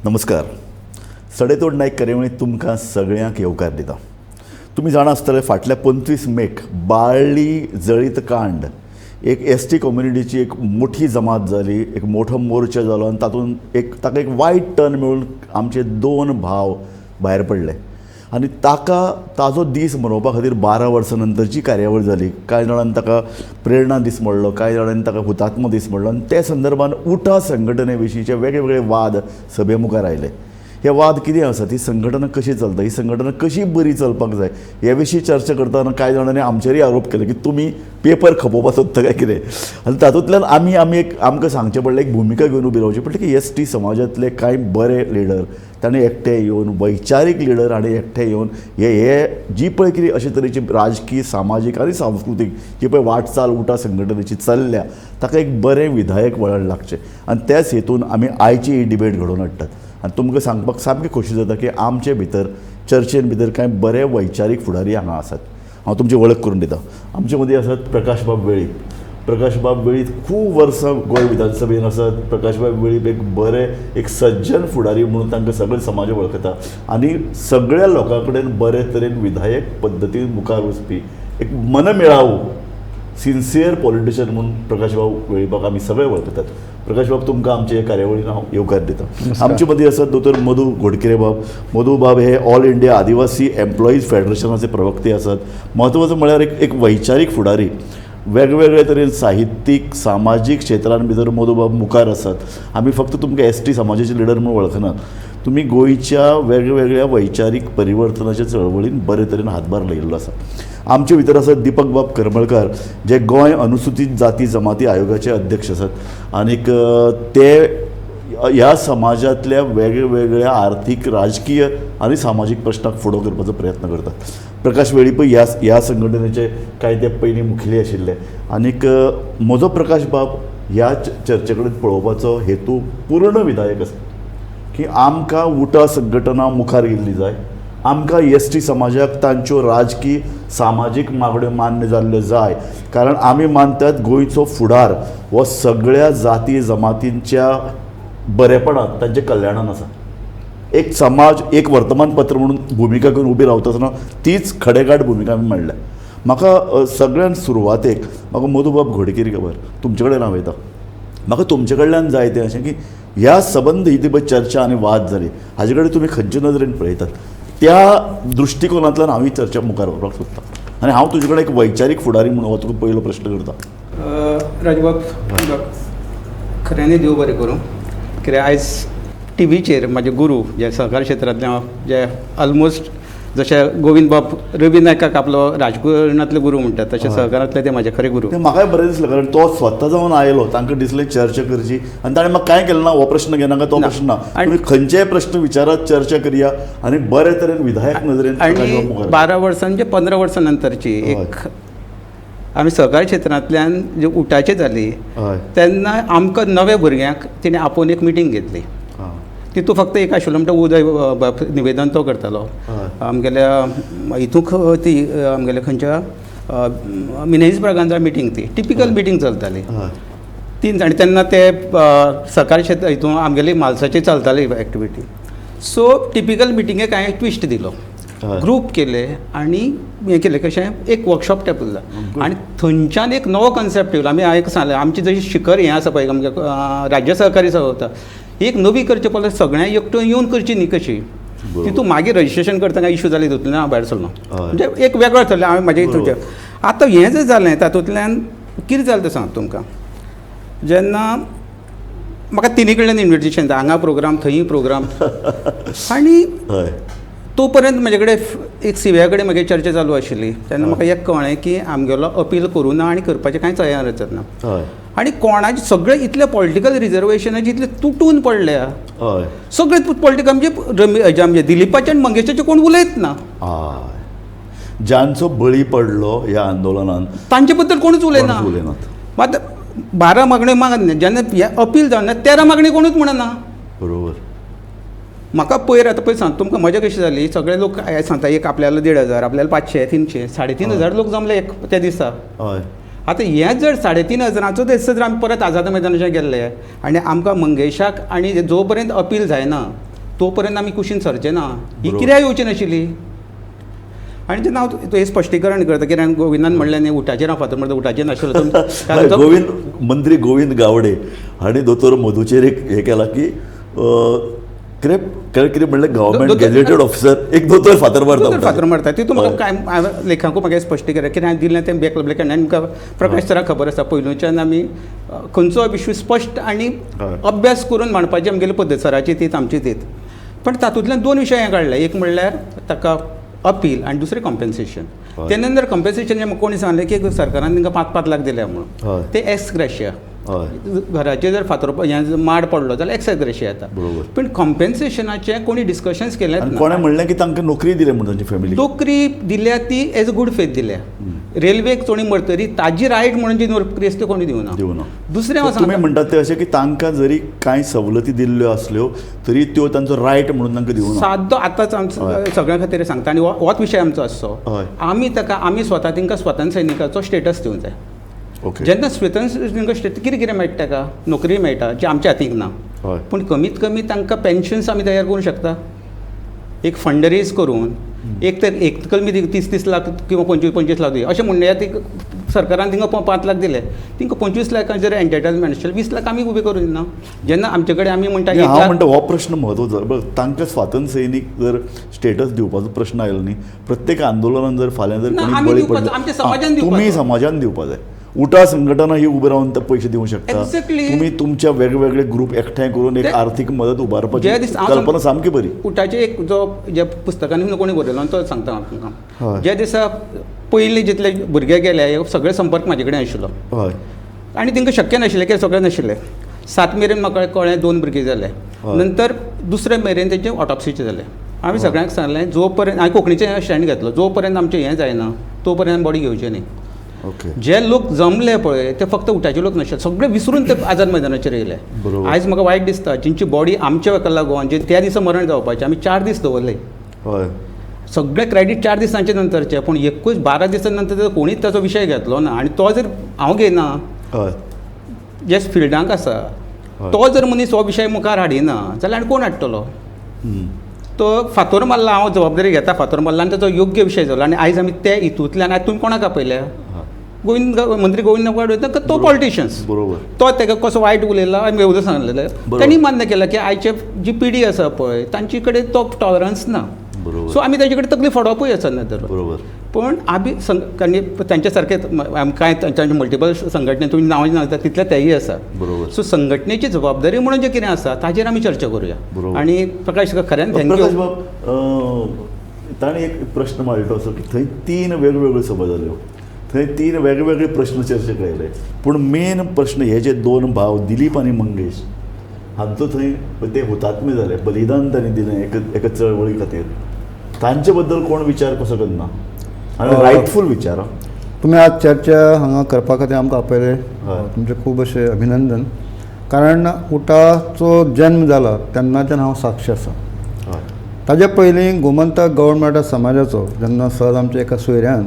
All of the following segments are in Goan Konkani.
नमस्कार. सडेतोड नायक कार्यावळींत तुमकां सगळ्यांक येवकार दिता. तुमी जाणा आसतले फाटल्या 25 मेक बाळ्ळी जळीत कांड एक एस टी कम्युनिटीची एक मोठी जमात जाली, एक मोठो मोर्चा जालो आनी तातूंत एक ताका एक वायट टर्न मेळून आमचे दोन भाव भायर पडले आनी ताका ताजो दीस मनोवपा खातीर 12 वर्सां नंतरची कार्यावळ जाली. कांय जाणांनी ताका प्रेरणा दीस म्हणलो, कांय जाणांनी ताका हुतात्मो दीस म्हणलो आनी ते संदर्भान उटा संघटने विशींचे वेगळे वेगळे वाद सभे मुखार आयले. हे वाद कितें आसा, ती संघटना कशी चलता, ही संघटना कशी बरी चलपाक जाय हे विशीं चर्चा करतना कांय जाणांनी आमचेरय आरोप केले की तुमी पेपर खपोवपाक सोदता काय कितें. आनी तातूंतल्यान आमी आमी एक आमकां सांगचें पडलें, एक भुमिका घेवन उबी रावची पडली की एस टी समाजांतले कांय बरे लिडर ताणें एकटे येवन, वैचारीक लिडर हाणें एकटे येवन हे हे जी पळय कितें अशे तरेची राजकीय, सामाजीक आनी सांस्कृतीक जी पळय वाटचाल उटा संघटनेची चल्ल्या ताका एक बरें विधायक वळण लागचें आनी त्याच हेतून आमी आयची ही डिबेट घडोवन हाडटात. आनी तुमकां सांगपाक सामकी खोशी जाता की आमचे भितर चर्चेन भितर कांय बरे वैचारीक फुडारी हांगा आसात. हांव तुमची वळख करून दिता. आमचे मदीं आसात प्रकाशबाब वेळीप. प्रकाशबाब वेळीप खूब वर्सां गोंय विधानसभेन आसात. प्रकाशबाब वेळीप एक बरे एक सज्जन फुडारी म्हणून तांकां सगळे समाज वळखता आनी सगळ्या लोकां कडेन बरे तरेन विधायक पद्दतीन मुखार वचपी एक मनमेळावू सिन्सियर पॉलिटिशियन म्हणून प्रकाशबाब वेळीपाक आमी सगळे वळखतात. प्रकाशबाब, तुमकां आमचे कार्यावळीन हांव येवकार दिता. आमचे मदीं आसात दोतोर मधू घोडकिरे बाब. मधू बाब हे ऑल इंडिया आदिवासी एम्प्लॉईज फेडरेशनाचे प्रवक्ते आसात. म्हत्वाचो म्हळ्यार एक एक वैचारीक फुडारी, वेगवेगळे तरेन साहित्यीक सामाजीक क्षेत्रान भितर मधुबाब मुखार आसात. आमी फक्त तुमकां एस टी समाजाचे लिडर म्हणून वळखनात, तुमी गोंयच्या वेगवेगळ्या वैचारीक परिवर्तनाच्या चळवळीन बरे तरेन हातभार लायिल्लो आसा. आमचे भितर आसात दीपक बाब करमळकार, जे गोंय अनुसूचीत जाती जमाती आयोगाचे अध्यक्ष आसात आनीक ते ह्या समाजांतल्या वेगवेगळ्या आर्थीक, राजकीय आनी सामाजीक प्रश्नाक फुडो करपाचो प्रयत्न करतात. प्रकाश वेळीपय ह्या ह्या संघटनेचे कांय ते पयलीं मुखेली आशिल्ले आनीक म्हजो प्रकाश बाब ह्या चर्चे कडेन पळोवपाचो हेतू पूर्ण विधायक आसा की आमकां उटा संघटना मुखार गेल्ली जाय, आमकां एस टी समाजाक तांच्यो राजकीय सामाजीक मागण्यो मान्य जाल्ल्यो जाय, कारण आमी मानतात गोंयचो फुडार हो सगळ्या जाती जमातींच्या बरेपणात, तांच्या कल्याणान आसा. एक समाज एक वर्तमानपत्र म्हणून भुमिका घेवन उबी रावता आसतना तीच खडेगांठ भुमिका आमी मांडल्या. म्हाका सगळ्यान सुरवातेक म्हाका मधुबाब घोडकिरी खबर तुमचे कडेन हांव येता. म्हाका तुमचे कडल्यान जाय तें अशें की ह्या सबंद ही ती पळय चर्चा आनी वाद जाली हाजे कडेन तुमी खंयचे नदरेन पळयतात, त्या दृश्टिकोनांतल्यान हांव ही चर्चा मुखार व्हरपाक सोदतां आनी हांव तुजे कडेन एक वैचारीक फुडारी म्हणून हो तुका पयलो प्रश्न करता. राजबाब, खऱ्यांनी देव बरें करूं. कित्याक आयज टिवीचेर म्हाजे गुरू जे सहकार क्षेत्रांतले जे ऑलमोस्ट जशे गोविंद बाब रवी नायकाक आपलो राजकारणांतले गुरू म्हणटात तशे सहकारांतले ते म्हाजे खरे गुरू. ते म्हाकाय बरें दिसलें कारण तो स्वता जावन आयलो, तांकां दिसलें चर्चा करची आनी ताणें म्हाका कांय केलें ना, हो प्रश्न घेनाका तो प्रश्न ना, तुमी खंयचेय प्रश्न विचारात, चर्चा करया आनी बरे तरेन विधायक नदरेन. आनी 12 वर्सां 15 वर्सां नंतरची एक आमी सहकार क्षेत्रांतल्यान जे उटाचे जाली तेन्ना आमकां नव्या भुरग्यांक तिणें आपोवन एक मिटींग घेतली. तितू फक्त एक आशिल्लो म्हणटा उदय निवेदन तो करतालो आमगेल्या हितूंक ती आमगेल्या खंयच्या मिनेझीस ब्रागांजा मिटींग ती टिपिकल मिटींग चलताली तीन. आनी तेन्ना ते सहकार क्षेत्र हितून आमगेली मालसाची चलताली एक्टिविटी. सो टिपिकल मिटिंगेक हांवें ट्विस्ट दिलो, ग्रूप केले आनी हें केलें कशें एक वर्कशॉप टायप उरला आनी थंयच्यान एक नवो कन्सेप्ट येयलो. आमी हांवें सांगलें आमची जशी शिखर हें आसा पळय आमगे राज्य सहकारी सभा एक नवी करचें पडल्यार सगळ्यांक एकटो येवन करची न्ही कशी, तितून मागीर रजिस्ट्रेशन करतना काय इशू जाले तितूंतल्यान हांव भायर सरलो, म्हणजे एक वेगळो थरलें हांवें म्हाजे हितून. आतां हें जें जालें तातूंतल्यान कितें जालें तें सांग तुमकां. जेन्ना म्हाका तिनी कडल्यान इन्विटेशन, हांगा प्रोग्राम थंय प्रोग्राम आनी तो पर्यंत म्हजे कडेन एक सिव्या कडेन म्हगे चर्चा चालू आशिल्ली तेन्ना म्हाका एक कळ्ळें की आमगेलो अपील करूं ना आनी करपाचें कांय तयार ना आनी कोणाचे सगळे इतले पॉलिटिकल रिजर्वेशनाचे इतले तुटून पडल्या सगळे पॉलिटिकल म्हणजे म्हणजे दिलीपाचे आनी मंगेशाचे कोण उलयत ना, ज्यांचो बळी पडलो ह्या आंदोलनान तांचे बद्दल कोणूच उलयना. मात 12 मागण्यो मागना जेन्ना हें अपील जावन 13 मागण्यो कोणूच म्हणना. बरोबर. म्हाका पयर आतां पळय सांग तुमकां मजा कशी जाली, सगळे लोक सांगता एक आपल्याला 1500, आपल्याला 500, 300, 3500 लोक जमले एक त्या दिसा. आतां हें जर 3500 दिसा जर आमी परत आझाद मैदानाचेर गेल्ले आनी आमकां मंगेशाक आनी जो पर्यंत अपील जायना तो पर्यंत आमी कुशीन सरचे ना. ही कित्याक येवची नाशिल्ली. आनी जेन्ना हांव हें स्पश्टीकरण करता कित्याक गोविंदान म्हणलें न्ही उठाचेर हांव फातर मारता, उठाचेर नाशिल्लो. गोविंद मंत्री गोविंद गावडे हांणी दोतोर मधूचेर एक हें केलां की कितें कितें म्हणलें गव्हर्मेंट गॅजेटेड ऑफिसर एक दोतोर फातर मारता, फातर मारता. तितून म्हाका काय लेखकांकूय म्हाका स्पश्टीकरण कितें हांवें दिलें तें बेक ब्लॅक आनी आमकां प्रकाश सराक खबर आसा पयलूच्यान आमी खंयचो विशय स्पश्ट आनी अभ्यास करून मांडपाची आमगेली पद्दत, सराची तीच आमची तीच. पण तातूंतल्यान दोन विशय हांवें काडले, एक म्हणल्यार ताका अपील आनी दुसरें कॉम्पेन्सेशन. ते नंतर कॉम्पेन्सेशन म्हाका कोणी सांगलें की सरकारान तांकां 5-5 लाख दिल्या म्हणून, ते एक्स ग्रेशिया. घराचेर जर फातर माड पडलो जाल्यार एक्स ग्रेशिया येता. पूण कॉम्पेन्सेशनाचें कोणी डिस्कशन्स केलें. कोणें म्हणलें की तांकां नोकरी दिल्या म्हणून तांची फॅमिली, नोकरी दिल्या ती एज अ गूड फेथ दिल्या. रेल्वेक कोणी मरतरी ताजी रायट म्हणून जी नोकरी आसता ती कोणी दिवना. दुसरें हांव तुमी म्हणटात ते अशें की तांकां जरी कांय सवलती दिल्ल्यो आसल्यो तरी त्यो तांचो रायट म्हणून तांकां दिवना. सादो आतांच आमचो सगळ्यां खातीर सांगता आनी होच विशय आमचो आसचो, आमी ताका आमी स्वता तांकां स्वतंत्र सैनिकाचो स्टेटस दिवंक जाय. जेन्ना स्वतंत्र सैनिकाचो स्टेटस कितें कितें मेळटा ताका, नोकरी मेळटा जी आमच्या हातीक ना, पूण कमीत कमी तांकां पेन्शन्स आमी तयार करूंक शकता एक फंड रेज करून. एक तर एक कमी 30-30 लाख किंवा 25-25 लाख अशें म्हणया, ती सरकारान तिंका 5 लाख दिले, तिंका 25 लाखां जर एंटरटेनमेंट आशिल्लें 20 लाख आमी उबे करून दिना. जेन्ना आमचे कडेन आमी म्हणटा, हांव म्हणटा हो प्रश्न म्हत्वाचो. तांकां स्वातंत्र्य सैनीक जर स्टेटस दिवपाचो प्रश्न आयलो न्ही, प्रत्येक आंदोलनान जर फाल्यां जर कोणी बळी पडले, तुमी समाजान दिवपा जाय. उटा संघटना ही उबे रावन ते पयशे दिवंक शकता. तुमी तुमच्या वेगवेगळे ग्रुप एकठांय करून एक आर्थीक मदत उबारपाची कल्पना सामकी बरी. उटाचे एक जो ज्या पुस्तकांनी कोणी बरयलो तो सांगता हांव तुमकां. ज्या दिसा पयलीं जितले भुरगे गेले सगळे संपर्क म्हाजे कडेन आशिल्लो आनी तांकां शक्य नाशिल्लें की सगळे नाशिल्ले. 7 मेरेन म्हाका कळ्ळें 2 भुरगे जाले, नंतर दुसरे मेरेन तेंचे ऑटोप्सीचे जाले. आमी सगळ्यांक सांगलें जो पर्यंत हांवें कोंकणीचें स्टँड घेतलो, जो पर्यंत आमचें हें जायना तो पर्यंत बॉडी घेवची न्ही. जे लोक जमले पळय ते फक्त उठाचे लोक नाशिल्ले, सगळे विसरून ते आझाद मैदानाचेर येयले. आयज म्हाका वायट दिसता जिंची बॉडी आमच्या हेका लागून जे त्या दिसा मरण जावपाचें आमी 4 दीस दवरले. सगळे क्रेडीट 4 दिसांचे नंतरचे, पूण एकूच 12 दिसां नंतर कोणीच ताचो विशय घेतलो ना. आनी तो जर हांव घेयना, जे फिल्डांक आसा तो जर मनीस हो विशय मुखार हाडिना जाल्यार आनी कोण हाडटलो? तो फातोर मारला, हांव जबाबदारी घेता, फातोर मारला आनी ताचो योग्य विशय जालो. आनी आयज आमी ते हितूंतल्यान आयज तुमी कोणाक आपयल्या? गोविंद मंत्री गोविंद गावडे, तो पॉलिटिशियन्स, बरोबर, तो ताका कसो वायट उलयला आमी उदक सांगलेलें, तांणी मान्य केलां की आयचे जी पिढी आसा पळय तांचे कडेन तो टॉलरन्स ना. सो आमी ताजे कडेन तकली फोडपूय आसना तर. बरोबर. पण आमी तांच्या सारके कांय तांचे मल्टिपल संघटने तुमी नांवां सांगता तितले तेय आसा. बरोबर. सो संघटनेची जबाबदारी म्हणून जें कितें आसा ताजेर आमी चर्चा करुया. आनी प्रकाश खऱ्यान thank you. Prakash बाब, ताणें एक प्रश्न मांडलो असो की थंय 3 वेगवेगळ्यो सभा जाल्यो, थंय 3 वेगवेगळे प्रश्न चर्चेक आयले, पूण मेन प्रश्न हे जे 2 भाव दिलीप आनी मंगेश हांचो थंय ते हुतात्मे जाले, बलिदान तांणी दिलें एका चळवळी खातीर, तांचे बद्दल कोण विचार कसो करना आनी रायटफूल विचार. तुमी आज चर्चा हांगा करपा खातीर आमकां आपयले, तुमचें खूब अशें अभिनंदन. कारण उटाचो जन्म जाला तेन्नाच्यान हांव साक्षी आसा. ताजे पयलीं गोमंतक गव्हर्मेंट समाजाचो जेन्ना सहज आमच्या एका सोयऱ्यान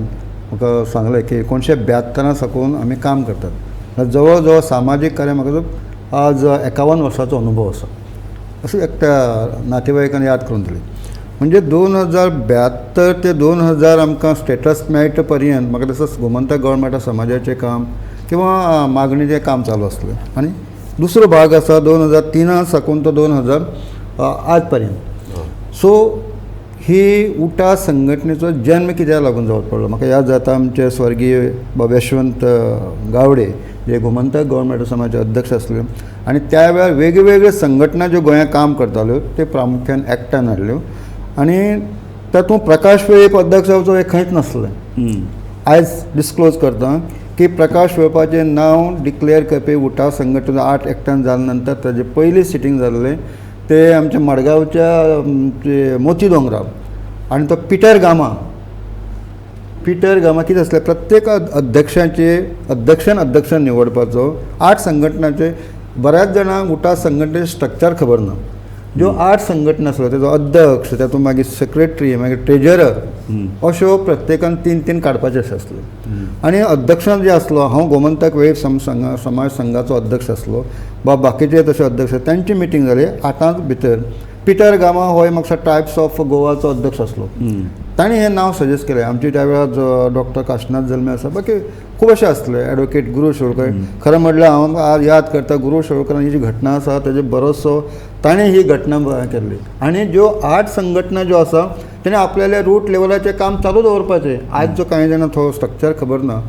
म्हाका सांगलें की 1972 साकून आमी काम करतात, जवळ जवळ सामाजीक कार्य म्हाका आज 51 वर्साचो अनुभव आसा अशें एकट्या नातेवाईकान याद करून दिली. म्हणजे 2072 ते 2000 आमकां स्टेटस मेळटा पर्यंत म्हाका दिसता गोमंतक गव्हर्मेंट समाजाचें काम किंवा मागणीचें काम चालू आसलें. आनी दुसरो भाग आसा 2003 साकून तो 2000 आज पर्यंत. सो ही उटा संघटनेचो जन्म कित्याक लागून जावचो पडलो म्हाका याद जाता, आमचे स्वर्गीय बाब यशवंत गावडे जे गोमंतक गव्हर्मेंट समाजाचे अध्यक्ष आसले आनी त्या वेळार वेगवेगळ्यो संघटना ज्यो गोंयांत काम करताल्यो ते प्रामुख्यान एकठांय हाडल्यो आनी तातूंत प्रकाश वेळीप अध्यक्ष जावचो हें खंयच नासलें. आयज डिस्क्लोज करता की प्रकाश वेळपाचें नांव डिक्लेअर करपी उटा संघटना 8 एकठांय जाले नंतर ताजें पयली सिटींग जाल्लें ते आमच्या मडगांवच्या मोती दोंगरार आनी तो पिटर गामा, पिटर गामा कितें आसलें प्रत्येक अध्यक्षांचे अध्यक्षान निवडपाचो. 8 संघटनाचे बऱ्याच जाणांक उटा संघटनेचें स्ट्रक्चर खबर ना. ज्यो 8 संघटना आसल्यो तेजो अध्यक्ष, तातूंत मागीर सेक्रेटरी, मागीर ट्रेजरर, अश्यो प्रत्येकान 3-3 काडपाचे अशें आसल्यो. आनी अध्यक्षान जे आसलो हांव गोमंतक वेळीप समाज संघाचो अध्यक्ष आसलो, बा बाकीचे तशे अध्यक्ष, तांची मिटींग जाली 8 भितर. पिटर गामा हो म्हाका ट्रायब्स ऑफ गोवाचो अध्यक्ष आसलो. ताणें हें नांव सजेस्ट केलें. आमचे त्या वेळार डॉक्टर काशनाथ जल्मे आसा, बाकी खूब अशें आसले, एडवोकेट गुरू शिरोडकर. खरें म्हटल्यार हांव आज याद करता गुरू शिरोडकर ही जी घटना आसा ताजे बरोचसो ताणें ही घटना केल्ली. आनी ज्यो 8 संघटना ज्यो आसा तेणें आपल्याले रूट लेवलाचें काम चालू दवरपाचें. आयज जो कांय जाणां थोडो स्ट्रक्चर खबर ना,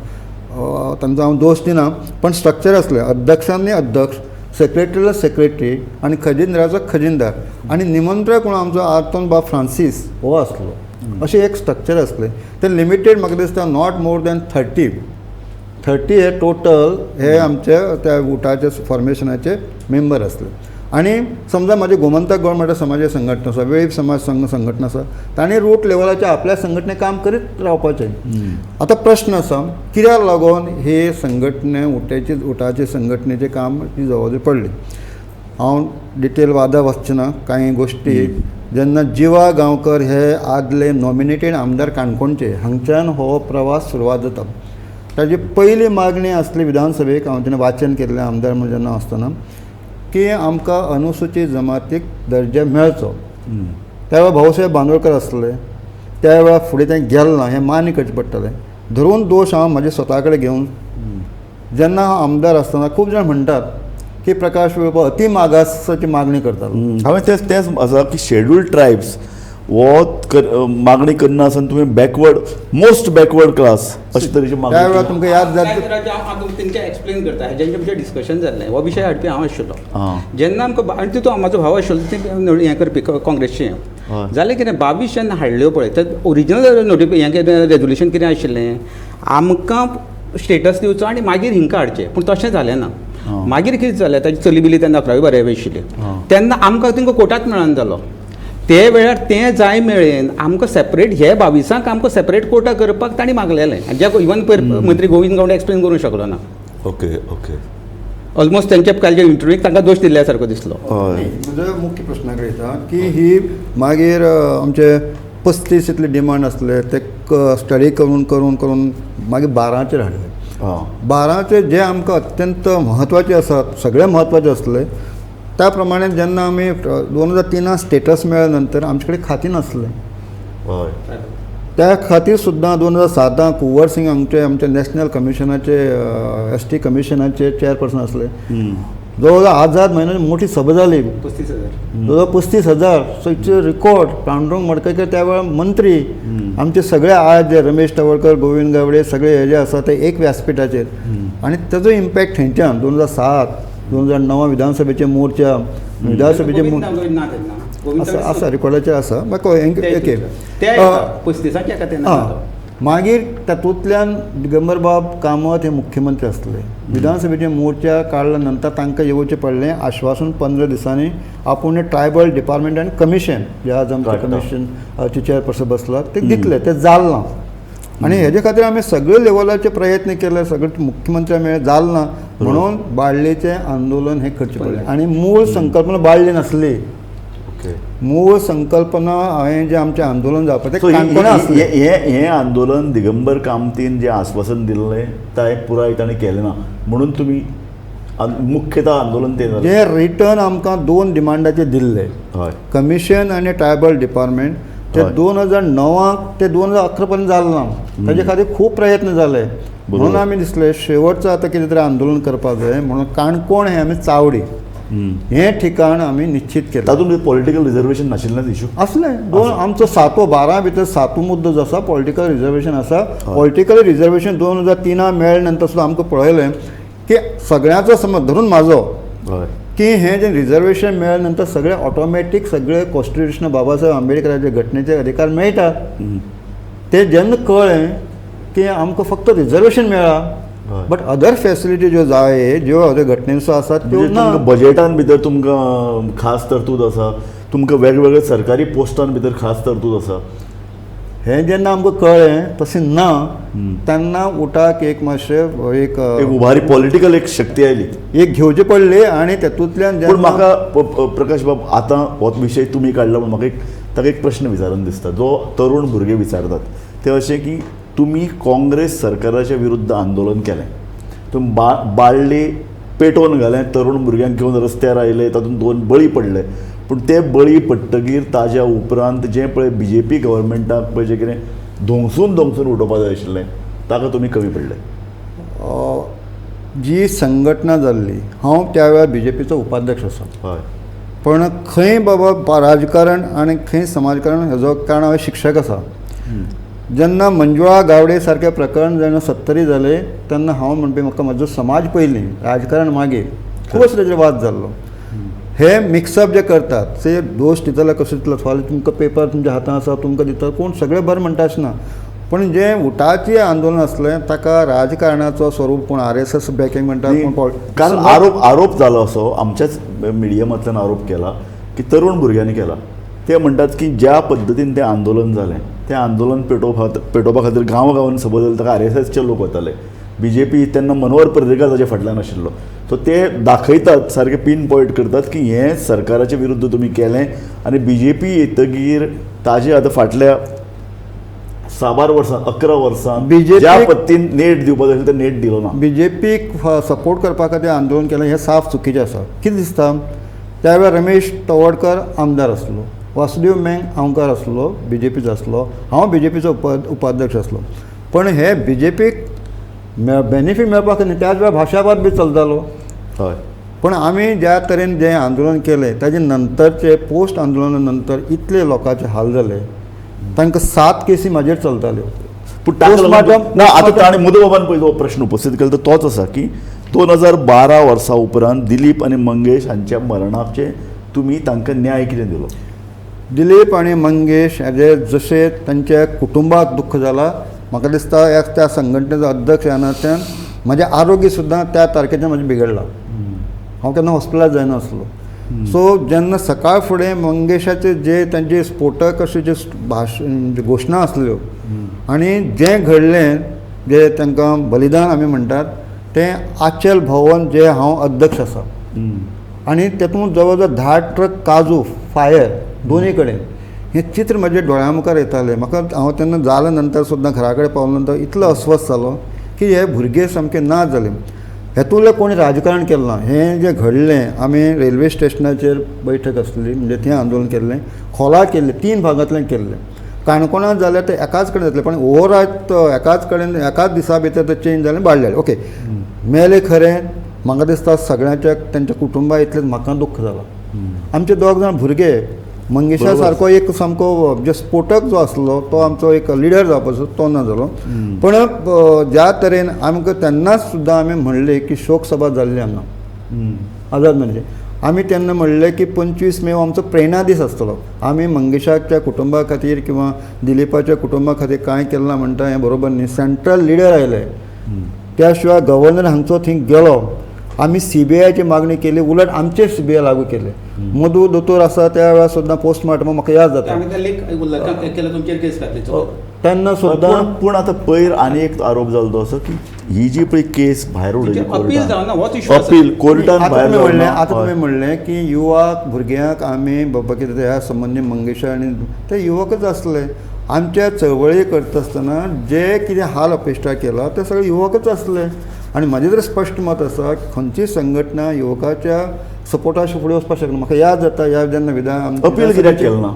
तांचो हांव दोश दिना, पण स्ट्रक्चर आसलें. अध्यक्षांनी अध्यक्ष, सेक्रेटरीला सेक्रेटरी आनी खजिनदाराचो खजिनदार आनी निमंत्रक म्हणून आमचो आर्तोन बाब फ्रांसीस हो आसलो. अशें एक स्ट्रक्चर आसलें. तें लिमिटेड म्हाका दिसता not more than 30 हे टोटल हे आमचे त्या उटाचे फॉर्मेशनाचे मेंबर आसले. आनी समजा म्हाजे गोमंतक गोव्हर्मेंट समाज संघटना आसा, वेळीप समाज संघ संघटना आसा, तांणी रूट लेवलाचेर आपल्या संघटने काम करीत रावपाचें. आतां प्रश्न आसा कित्याक लागून हे संघटने उटाचे उटाचे संघटनेचें काम ही जबाबदारी पडली. हांव डिटेल वादा वचचें ना कांय गोश्टी. जेन्ना जिवा गांवकर हे आदले नॉमिनेटेड आमदार काणकोणचे, हांगच्यान हो प्रवास सुरवात जाता. ताजी पयली मागणी आसली विधानसभेक, हांव तेणें वाचन केल्लें आमदार म्हणून जेन्ना आसतना, की आमकां अनुसूचीत जमातीक दर्जा मेळचो. त्या वेळार भाऊसाहेब बांदोडकर आसले, त्या वेळार फुडें तें गेलें ना हें मान्य करचें पडटलें. धरून दोश हांव म्हाजे स्वता कडेन घेवन, जेन्ना हांव आमदार आसतना खूब जाण म्हणटात की प्रकाश वेळप अति मागासाची मागणी करतालो. हांवें तेच तेच आसा की शेड्युल्ड ट्रायब्स हो मागणी करना आसतना तुमी बॅकवर्ड, मोस्ट बॅकवर्ड क्लास अशे तरेची त्या वेळार मागणी. तुमकां याद जाता. हांव तेंचे एक्सप्लेन करता, हेजें आमचें डिस्कशन जाल्लें, हो विशय हाडपी हांव आशिल्लो जेन्ना आमकां. आनी तितून म्हाजो भाव आशिल्लो ते हें करपी काँग्रेसचें. जालें कितें, 22 जेन्ना हाडल्यो पळय तर ओरिजिनल नोटिफि हें कितें रेजोल्युशन कितें आशिल्लें, आमकां स्टेटस दिवचो आनी मागीर हिंकां हाडचें. पूण तशें जालें ना. मागीर कितें जालें, ताजी चली बिली तेन्ना 11वी 12वी आशिल्ली, तेन्ना आमकां तांकां कोटाच मेळना जालो. ते वेळार तें जाय मेरेन आमकां सेपरेट हे 22 आमकां सेपरेट कोटा करपाक तांणी मागलेलें, जे इवन पयर मंत्री गोविंद गावडे एक्सप्लेन करूंक शकलो ना. ओके ओके ऑलमोस्ट तेंच्या कालच्या इंटरव्यूक तांकां दोश दिल्ल्या सारको दिसलो. म्हजो मुख्य प्रश्ना कडेन येता की ही मागीर आमचे 35 इतले डिमांड आसले ते स्टडी करून करून करून मागीर 12चेर हाडले. 12चे जे आमकां अत्यंत म्हत्वाचे आसात, सगळे म्हत्वाचे आसले. त्या प्रमाणे जेन्ना आमी 2003 स्टेटस मेळ्ळे नंतर आमचे कडेन खातीं नासलें. त्या खातीर सुद्दां 2007 कुंवर सिंग हांगचे आमचे नॅशनल कमिशनाचे एस टी कमिशनाचे चेअरपर्सन आसले. जवळ जवळ आझाद म्हयन्याची मोठी सभा जाली, 35,000, जवळ 35,000. So it's a record. Pandurang Madkaikar त्या वेळार मंत्री, आमचे सगळे आज जे रमेश तवडकर, गोविंद गावडे सगळे हे जे आसा ते एक व्यासपिठाचेर. आनी ताजो इम्पॅक्ट थंयच्यान 2007 2009 विधानसभेचे मोर्चा, विधानसभेचे आसा आसा रिकॉर्डाचेर आसा. ओके, मागीर तातूंतल्यान दिगंबरबाब कामत हे मुख्यमंत्री आसले. विधानसभेचे मोर्चा काडल्या नंतर तांकां येवचें पडलें आश्वासन 15 दिसांनी आपूण ट्रायबल डिपार्टमेंट आनी कमिशन जे आज आमचें कमिशनचे चेअरपर्सन बसला ते दितले, ते जालें ना. आनी हेजे खातीर आमी सगळे लेवलाचे प्रयत्न केले, सगळे मुख्यमंत्री मेळ्ळे, जालें ना म्हणून बाळ्ळेचें आंदोलन हें करचें पडलें. आनी मूळ संकल्पना बाळ्ळी नासली. मूळ संकल्पना हांवें जें आमचें आंदोलन जावपाचें काणकोणा आसलें. हें आंदोलन दिगंबर कामतीन जें आश्वासन दिल्लें तें पुराय ताणें केलें ना म्हणून तुमी मुख्यतः आंदोलन तें जालें. जें रिटर्न आमकां 2 डिमांडाचेर दिल्लें, कमिशन आनी ट्रायबल डिपार्टमेंट, ते 2009 ते 2011 पर्यंत जालें ना. ताजे खातीर खूब प्रयत्न जाले म्हणून आमी दिसले शेवटचं आतां कितें तरी आंदोलन करपाक जाय म्हणून काणकोण हें आमी चावडी हें ठिकाण आमी निश्चित केलें. तातूंत पॉलिटिकल रिजर्वेशन नाशिल्लेंच इशू आसलें. दोन आमचो 7वो 12 भितर 7वो मुद्दो जो आसा पॉलिटिकल रिजर्वेशन आसा. पॉलिटिकल रिजर्वेशन 2003 मेळ्ळे नंतर सुद्दां आमकां पळयलें की सगळ्यांचो समज धरून म्हाजो की हें जें रिजर्वेशन मेळ्ळे नंतर सगळे ऑटोमॅटीक सगळे कॉन्स्टिट्युशन बाबासाहेब आंबेडकराचे घटनेचे अधिकार मेळटात. ते जेन्ना कळ्ळें की आमकां फक्त रिजर्वेशन मेळ्ळा बट अदर फॅसिलिटी ज्यो जाय ज्यो अदर घटनेचो आसात त्यो ना. बजेटान भितर तुमकां खास तरतूद आसा, तुमकां वेगवेगळे सरकारी पोस्टान भितर खास तरतूद आसा. हें जेन्ना आमकां कळ्ळें तशें ना तेन्ना उटाक एक मातशें एक उभारी पॉलिटिकल एक शक्ती आयली, एक घेवची पडली. आनी तातूंतल्यान पूण म्हाका प्रकाश बाब आतां हो विशय तुमी काडला म्हूण म्हाका एक ताका एक प्रश्न विचारून दिसता, जो तरुण भुरगे विचारतात ते अशें की तुमी काँग्रेस सरकाराच्या विरुद्ध आंदोलन केलें, तुमी बाळ्ळी पेटोवन घालें, तरुण भुरग्यांक घेवन रस्त्यार आयले, तातूंत 2 बळी पडले, पूण ते बळी पडटगीर ताज्या उपरांत जें पळय बी जे पी गव्हर्मेंटाक पळय जें कितें धोंगसून धोंगसून उडोवपा जाय आशिल्लें ताका तुमी कमी पडले. जी संघटना जाल्ली, हांव त्या वेळार बी जे पीचो उपाध्यक्ष आसा. हय. पण खंय बाबा राजकारण आनी खंय समाजकारण हेजो कारण हांव शिक्षक आसा. जेन्ना मंजुळा गावडे सारकें प्रकरण जेन्ना सत्तरी जालें तेन्ना हांव म्हणपी म्हाका म्हजो समाज पयलीं, राजकारण मागीर. खूब असो ताजेर वाद जाल्लो. हे मिक्सअप जे करतात ते दोश दितले कसो दितलो, फाल्यां तुमकां पेपर तुमच्या हातांत आसा तुमकां दिता, कोण सगळें बरें म्हणटा अशें ना. पण जें उटाचें आंदोलन आसलें ताका राजकारणाचो स्वरूप, कोण आर एस एस बॅकिंग म्हणटा, कोण कारण आरोप जालो असो आमच्याच मिडियमांतल्यान आरोप केला की तरुण भुरग्यांनी केला. ते म्हणटात की ज्या पद्दतीन तें आंदोलन जालें तें आंदोलन पेटोवपा खातीर गांव गांवांनी सपोज जाल्यार ताका आर एस एसचे लोक वताले, बी जे पी तेन्ना मनोहर पर्रीकार ताच्या फाटल्यान आशिल्लो. सो ते दाखयतात सारके पीन पॉयंट करतात की हें सरकाराचे विरुद्ध तुमी केलें आनी बी जे पी येतगीर ताजे आतां फाटल्या साबार वर्सां 11 वर्सां BJP ज्या पद्दतीन नेट दिवपाक जाय आशिल्लो ते नेट दिलो ना. बी जे पीक सपोर्ट करपा खातीर आंदोलन केलें हें साफ चुकीचें आसा. कितें दिसता त्या वेळार रमेश तवडकर आमदार आसलो, वासुदेव मेंग आमदार आसलो, बी जे पीचो आसलो, हांव बी जे पीचो उपाध्यक्ष आसलो. पण हे बी जे पीक बेनिफीट मेळपाक न्ही, त्याच वेळार भाशावाद बी चलतालो. हय. पण आमी ज्या तरेन जें आंदोलन केलें ताजे नंतरचे पोस्ट आंदोलना नंतर इतले लोकांचे हाल जाले, तांकां 7 केसी म्हाजेर चलताल्यो. पूण ताका ना आतां ताणें मुदबाबान पळय जो प्रश्न उपस्थित केलो तोच आसा की 2012 वर्सा उपरांत दिलीप आनी मंगेश हांच्या मरणाचे तुमी तांकां न्याय कितें दिलो? दिलीप आनी मंगेश हेजे जशें तांच्या कुटुंबाक दुख्ख जाला, म्हाका दिसता एक त्या संघटनेचो अध्यक्ष ह्या नात्यान म्हजें आरोग्य सुद्दां त्या तारखेचें म्हजें बिगडलां. हांव केन्ना हॉस्पिटलांत जायनासलो. सो जेन्ना सकाळ फुडें मंगेशाचे जे तांचे स्फोटक अशे जे भाशण घोशणा आसल्यो आनी जें घडलें जें तांकां बलिदान आमी म्हणटात तें आचल भवन जे हांव अध्यक्ष आसा आनी तेतूंत जवळ जवळ 10 ट्रक काजू फायर दोनी कडेन हें चित्र म्हज्या दोळ्या मुखार येतालें. म्हाका हांव तेन्ना जाल्या नंतर सुद्दां घरा कडेन पावल्या नंतर इतलो अस्वस्थ जालो की हे भुरगे सामके ना जाले. हेतूंतलें कोणी राजकारण केलें ना. हें जें घडलें आमी रेल्वे स्टेशनाचेर बैठक आसली म्हणजे थंय आंदोलन केल्लें, खोला केल्लें, 3 भागांतल्यान केल्लें. काणकोणांत जाल्यार तें एकाच कडेन जातलें पण ओवरऑल एकाच कडेन एकाच दिसा भितर तें चेंज जालें, वाडलें. ओके मेलें खरें, म्हाका दिसता सगळ्यांच्या तेंच्या कुटुंबा इतलें म्हाका दुख्ख जालां. आमचे दोग जाण भुरगे, मंगेशा सारको एक सामको जे स्फोटक जो आसलो तो आमचो एक लिडर जावपाचो तो ना जालो. पण ज्या तरेन आमकां तेन्नाच सुद्दां आमी म्हणलें की शोकसभा जाल्ली हांगा आझाद म्हणजे आमी तेन्ना म्हणलें की 25 मे हो आमचो प्रेरणा दीस आसतलो. आमी मंगेशाच्या कुटुंबा खातीर किंवा दिलीपाच्या कुटुंबा खातीर कांय केलें ना म्हणटा हें बरोबर न्ही. सेंट्रल लिडर आयले, त्या शिवाय गव्हर्नर हांगचो थंय गेलो, आमी सी बी आयची मागणी केली, उलट आमचेर सी बी I लागू केले. मधू दोतोर आसा त्या वेळार सुद्दां पोस्टमार्टम म्हाका याद जाता तेन्ना सुद्दां. पूण आतां पयर आनी एक आरोप जालो तो असो की ही जी पळय केस भायर उडयली अपील कोर्टान भायर. आतां तुमी म्हणलें की युवक भुरग्यांक आमी बाबा कितें ह्या संबंदी मंगेशा आनी ते युवकच आसले. आमच्या चळवळी करता आसतना जे कितें हाल अपेश्टा केला ते सगळे युवकच आसले. आनी म्हाजें तर स्पश्ट मत आसा खंयची संघटना युवकाच्या सपोर्टा फुडें वचपाक शकना. म्हाका याद जाता ह्या जेन्ना विधान अपील कित्याक केलें ना?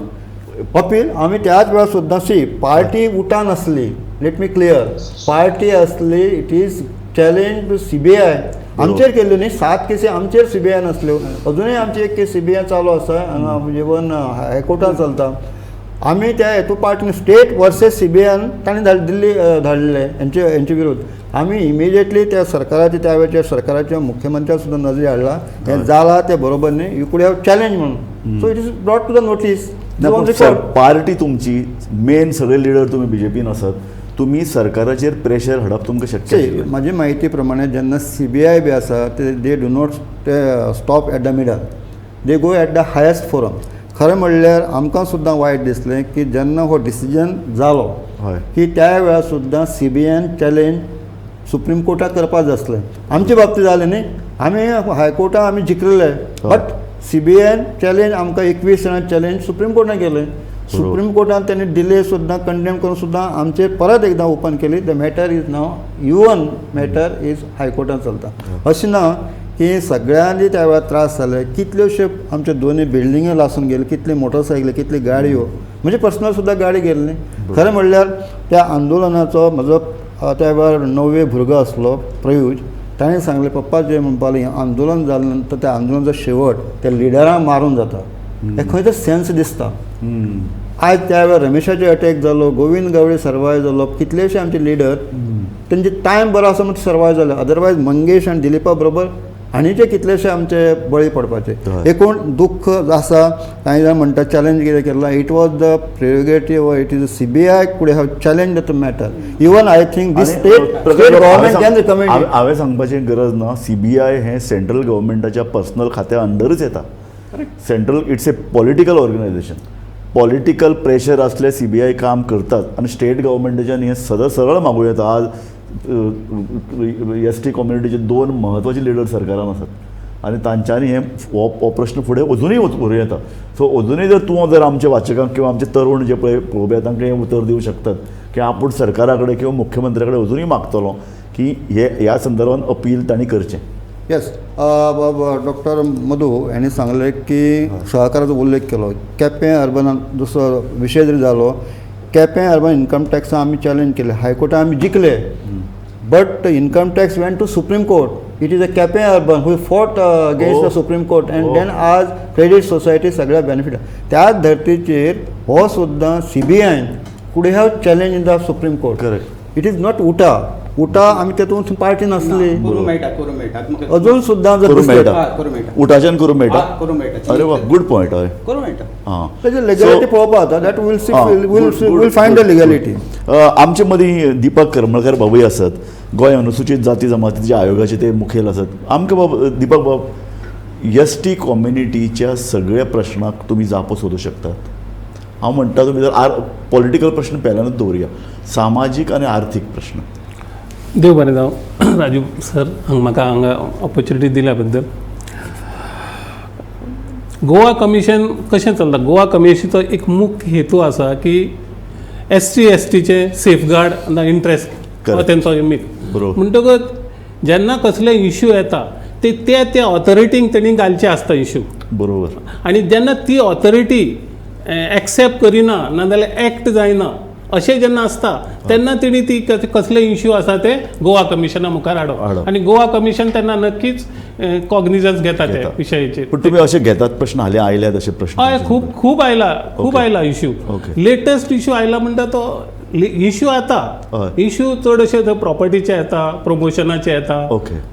अपील आमी त्याच वेळार सुद्दां सी पार्टी उठान आसली, let me clear, party आसली, it is challenge to C B I आमचेर केल्ल्यो न्ही, 7 केसी आमचेर सी बी I नासल्यो, अजुनूय आमची एक केस सी बी I चालू आसा हांगा इवन हायकोर्टान चलता. आमी त्या हेतू party state versus C B आयन ताणें दिल्ली धाडलेले हेंचे विरुद्ध. आमी इमिजिएटली त्या सरकाराचे त्या वेळच्या सरकाराच्या मुख्यमंत्र्या सुद्दां नजरे हाडला हें जालां तें बरोबर न्ही, you could have challenge म्हणून. So it is brought to the notice. Party तुमची मेन सगळे लिडर तुमी बीजेपीन आसात, तुमी सरकाराचेर प्रेशर हाडप तुमकां शक्य आशिल्लें? म्हाजी म्हायती प्रमाणे जेन्ना सी बी I बी आसा ते they do not stop at the middle, they go at the highest forum. खरें म्हणल्यार आमकां सुद्दां वायट दिसलें की जेन्ना हो डिसिजन जालो की त्या वेळार सुद्दां सी बी आयन चॅलेंज सुप्रीम कोर्टाक करपाक जाय आसलें. आमचे बाबतींत जालें न्ही, आमी हायकोर्टाक आमी जिखलेले, बट सी बी आयन चॅलेंज आमकां 21 जाणां चॅलेंज सुप्रीम कोर्टान केलें. सुप्रीम कोर्टान त्यांनी डिले सुद्दां कंडेम करून सुद्दां आमचेर परत एकदां ओपन केली. The matter is now even matter is हायकोर्टान चलता. अशें ना की सगळ्यांनी त्या वेळार त्रास जाले, कितल्योश्यो आमच्यो दोनूय बिल्डिंग्यो लासून गेल्यो, कितली मोटरसायकली, कितली गाडयो, म्हणजे पर्सनल सुद्दां गाडी गेली न्ही. खरें म्हणल्यार त्या आंदोलनाचो म्हजो त्या वेळार णव्वे भुरगो आसलो प्रयुज, ताणें सांगलें पप्पा जे म्हणपाक हें आंदोलन जालें नंतर त्या आंदोलनाचो शेवट त्या लिडरांक मारून जाता, हें खंय तरी सेन्स दिसता. आयज त्या वेळार रमेशाचेर अटॅक जालो, गोविंद गावडे सर्वायव जालो, कितलेशे आमचे लिडर तेंचे टायम बरो आसा म्हणून सर्वायव जाले, अदरवायज मंगेश आनी दिलीपा बरोबर आनीचे कितलेशे आमचे बळी पडपाचे. एकूण दुख्ख आसा. कांय जाण म्हणटा चॅलेंज कितें केलां, it was the prerogative, it is CBI could have challenge the matter. Even I think this state government can recommend. हांवें सांगपाची गरज ना, सीबीआय हें सेंट्रल गव्हर्मेंटाच्या पर्सनल खात्या अंडरूच येता. Central, it's a political organisation, political pressure असले सीबीआय काम करतात आनी स्टेट गव्हर्मेंटाच्यान हें सदां सरळ मागूं येता. आज एस टी कम्युनिटीचे दोन म्हत्वाचे लिडर सरकारान आसात आनी तांच्यांनी हें हो प्रश्न फुडें अजुनूय व्हरूं येता. सो अजुनूय जर तूं जर आमच्या वाचकांक किंवा आमचे तरुण जे पळय पळोवया तांकां हें उतर दिवं शकतात की आपूण सरकारा कडेन किंवा मुख्यमंत्र्या कडेन अजुनूय मागतलो की हे ह्या संदर्भान अपील तांणी करचें. येस, डॉक्टर मधू हांणी सांगलें की सहकाराचो उल्लेख केलो, केपें अर्बनान दुसरो विशय जरी जालो, केपें अर्बन इन्कम टॅक्सा आमी चॅलेंज केले, हायकोर्टान आमी जिखले, but income tax went to Supreme Court. It is a Quepem urban who fought against the Supreme Court and then आज क्रेडीट सोसायटी सगळ्या बेनिफीट. त्याच धर्तीचेर हो सुद्दां सी बी आयन could have challenge in the Supreme Court. Correct. It is not UTA, UTA आमी तेतून पार्टी नासली, करूं मेळटा, करूं मेळटा, अजून सुद्दां जर करूं मेळटा, करूं मेळटा, उटाच्यान करूं मेळटा, करूं मेळटा. अरे वा, गुड पॉयंट. हय, करूं मेळटा. हां, तेजे लेगॅलिटी पळोवपा जाता, that we'll see, we'll find the legality. आमचे मदीं दीपक करमळकर बाबूय आसात, गोंय अनुसूचित जाती जमातीच्या आयोगाचे ते मुखेल आसात. आमकां बाब दीपक बाब, एस टी कम्युनिटीच्या सगळ्या प्रश्नाक तुमी जापो सोदूं शकतात. हांव म्हणटा तुमी जर पॉलिटिकल प्रश्न पेल्यानूच दवरुया, सामाजीक आनी आर्थीक प्रश्न. देव बरें जावं राजू सर, म्हाका हांगा ऑपॉर्च्युनिटी दिल्या बद्दल. गोवा कमिशन कशें चलता, गोवा कमिशनाचो एक मुख्य हेतू आसा की एस सी एस टीचे सेफगार्ड इंट्रस्ट तेंचो मित. म्हणटकच जेन्ना कसले इश्यू येता ते त्या त्या ऑथॉरिटींक तेणी घालचे आसता इश्यू. बरोबर. आनी जेन्ना ती ऑथॉरिटी एक्सेप्ट करिना नाजाल्यार एक्ट जायना अशें जेन्ना आसता तेन्ना तेणी ती कसले इश्यू आसा ते गोवा कमिशना मुखार हाडप आनी गोवा कमिशन तेन्ना नक्कीच कॉग्निजन्स घेता त्या विशयाचेर. पूण तुमी अशें घेतात प्रश्न हालीं आयल्यात अशे प्रश्न? हय, खूब खूब आयला, खूब आयला इश्यू. लेटस्ट इश्यू आयला म्हणटा तो इश्यू येता, इश्यू चड अशे प्रॉपर्टीचे येता, प्रमोशनाचे येता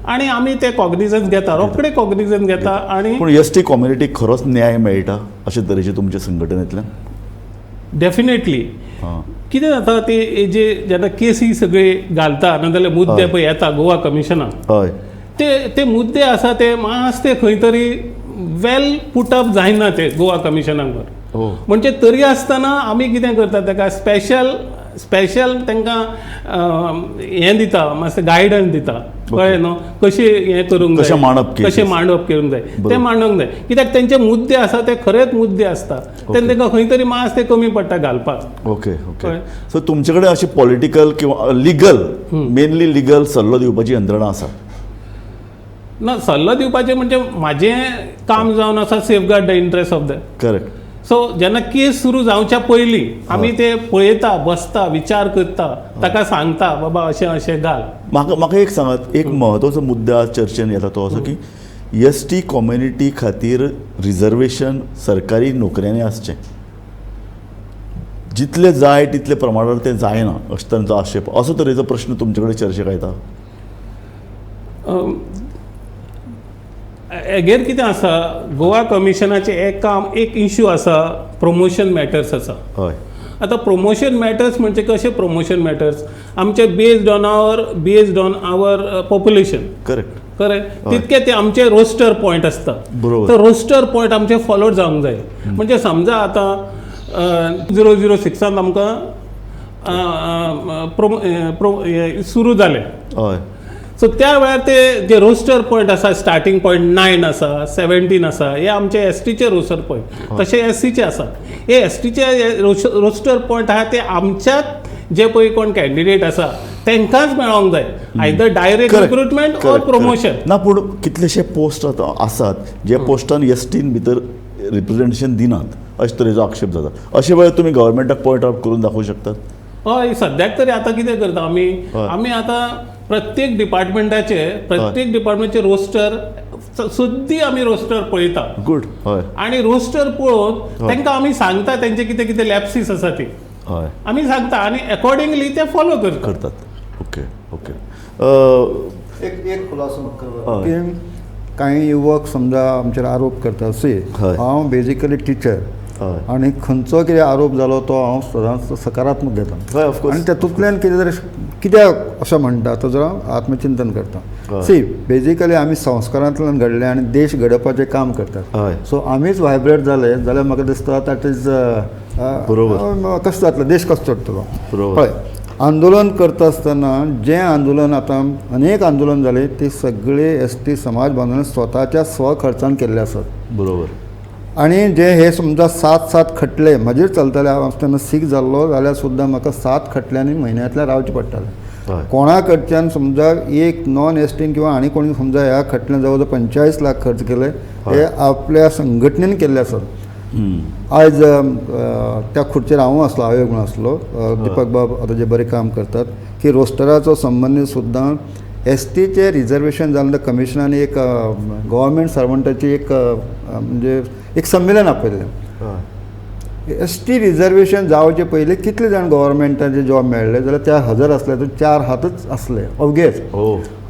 आनी आमी ते कॉग्निजन्स घेता, रोखडे कॉग्निजन्स घेता. आनी पूण एस टी कम्युनिटीक खरोच न्याय मेळटा अशे तरेचे तुमच्या संघटनेंतल्यान? डेफिनेटली. कितें जाता ते जे जेन्ना केसी सगळे घालता नाजाल्यार मुद्दे पळय येता गोवा कमिशनाक, हय, ते ते मुद्दे आसा ते मातशे ते खंय तरी वेल पुटअप जायना ते गोवा कमिशनाक. म्हणजे तरी आसतना आमी कितें करता ताका स्पेशल स्पेशल तांकां हें दिता, मातशें गायडन्स दिता, कळ्ळें न्हू, कशें हें करूंक जाय, कशें मांडप करूंक जाय तें मांडूंक जाय. कित्याक तेंचे मुद्दे आसा ते खरेच मुद्दे आसता, तेन्ना तांकां खंय तरी मास ते कमी पडटा घालपाक. Okay okay. सो तुमचे कडेन अशें पॉलिटिकल किंवा लिगल, मेनली लिगल सल्लो दिवपाची यंत्रणा आसा? ना, सल्लो दिवपाचें म्हणजे म्हाजें काम जावन आसा safeguard the interest of the. Correct. So जेन्ना केस सुरू जावच्या पयलीं आमी ते पळयता, बसता, विचार करता, ताका सांगता बाबा अशें अशें घाल. म्हाका म्हाका एक सांगात, एक म्हत्वाचो मुद्दो आज चर्चेन येता तो असो की एस टी कम्युनिटी खातीर रिजर्वेशन सरकारी नोकऱ्यांनी आसचें, जितलें जाय तितले प्रमाणार तें जायना अशें तांचो आक्षेप. असो तरेचो प्रश्न तुमचे कडेन चर्चेक येता? हेगेर कितें आसा, गोवा कमिशनाचें एक काम, एक इश्यू आसा, प्रमोशन मॅटर्स आसा. हय. आतां प्रमोशन मॅटर्स म्हणजे कशें प्रमोशन मॅटर्स आमचे based on our population. Correct. Correct. तितके ते आमचे रोस्टर पॉयंट आसता. बरोबर. तर रोस्टर पॉयंट आमचे फॉलो जावंक जाय. म्हणजे समजा आतां 006 आमकां सुरू जालें. हय. सो त्या वेळार ते जे रोस्टर पॉयंट आसा, स्टार्टींग पॉयंट 9 आसा, 17 आसा, हे आमचे एस टीचे रोस्टर पॉयंट, तशे एस सीचे आसा. हे एस टीचे रोस्टर पॉयंट आहा ते आमच्याच जे पळय कोण कॅन्डिडेट आसा तांकांच मेळोंक जाय, either direct recruitment or promotion. ना, पूण कितलेशे पोस्ट आतां आसात जे पोस्टान एस टीन भितर रिप्रेझेंटेशन दिनात अशे तरेचो आक्षेप जाता. अशे वेळार तुमी गव्हर्मेंटाक पॉयंट आवट करून दाखोवंक शकतात. हय, सद्याक तरी आतां कितें करता आमी, आमी आतां प्रत्येक डिपार्टमेंटाचे रोस्टर सुद्दी आमी रोस्टर पळयता. गुड. हय. आनी रोस्टर पळोवन तांकां आमी सांगता तेंचे कितें कितें लॅप्सीस आसा ती हय आमी सांगता आनी एकॉर्डिंगली ते फॉलो करतात. Okay okay. एक खुलासो की कांय युवक समजा आमचेर आरोप करतात. सी, हांव बेजिकली टिचर आनी खंयचो कितें आरोप जालो तो हांव सदांच सकारात्मक घेता आनी तातूंतल्यान कितें तरी कित्याक अशें म्हणटा तो जरा आत्मचिंतन करता. सी, बेजिकली आमी संस्कारांतल्यान घडले आनी देश घडोवपाचें काम करतात. सो आमीच व्हायब्रेट जाले जाल्यार म्हाका दिसता that is बरोबर. कसो जातलो देश, कसो चडटलो. पळय, आंदोलन करता आसतना जें आंदोलन आतां अनेक आंदोलन जाले ते सगळे एस टी समाज बांधवांनी स्वताच्या स्वखर्चान केल्ले आसात. बरोबर. आनी जे हे समजा 7-7 खटले म्हजेर चलताले, हांव तेन्ना सीक जाल्लो जाल्यार सुद्दां म्हाका 7 खटल्यांनी म्हयन्यांतल्यान रावचें पडटालें. कोणा कडच्यान समजा एक नॉन एस टीन किंवा आनी कोणी समजा ह्या खटल्यान जवळ जवळ 45 लाख खर्च केले हे आपल्या संघटनेन केल्ले आसात. आयज त्या खुर्चेर हांव आसलो, आयोग म्हणून आसलो, दीपक बाब आतां जे बरें काम करतात की रोस्टराचो संबंदीत सुद्दां एस टीचे रिजर्वेशन जालें नंतर कमिशनान एक गव्हर्मेंट सर्वंटाची एक म्हणजे एक संमेलन आपयलें. एस टी रिजर्वेशन जावचे पयलीं कितले जाण गव्हर्मेंटाचे जॉब मेळ्ळे जाल्यार त्या 1000 आसले तर 4 हातच आसले अवघेच.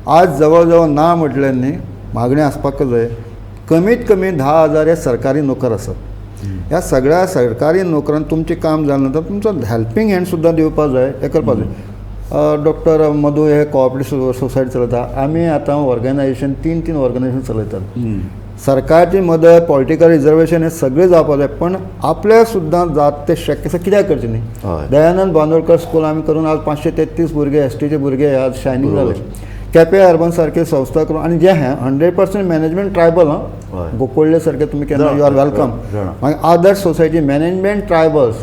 आज जवळ जवळ ना म्हटल्यार न्ही मागणी आसपाकच जाय, कमीत कमी 10,000 हे सरकारी नोकर आसात. ह्या सगळ्या सरकारी नोकरांक तुमचें काम जालें नंतर तुमचो हेल्पींग हँड सुद्दां दिवपाक जाय, हें करपाक जाय. डॉक्टर मधू हे कोऑपरेटिव्ह सोसायटी चलयता, आमी आतां ऑर्गनायजेशन 3-3 ऑर्गनायजेशन चलयतात. सरकारची मदत, पॉलिटिकल रिजर्वेशन हे सगळें जावपाक जाय, पण आपल्याक सुद्दां जात ते शक्य आसा कित्याक करचें न्ही. दयानंद बांदोडकर स्कूल आमी करून आज 533 भुरगे एस टीचे भुरगे आज शायनींग जाले. केपें अर्बन सारखे संस्था करून आनी जे हें 100% मॅनेजमेंट ट्रायबल हां, गोकुळ्ळे सारखे तुमी केन्ना you are welcome. मागीर आदर्श सोसायटी मॅनेजमेंट ट्रायबल्स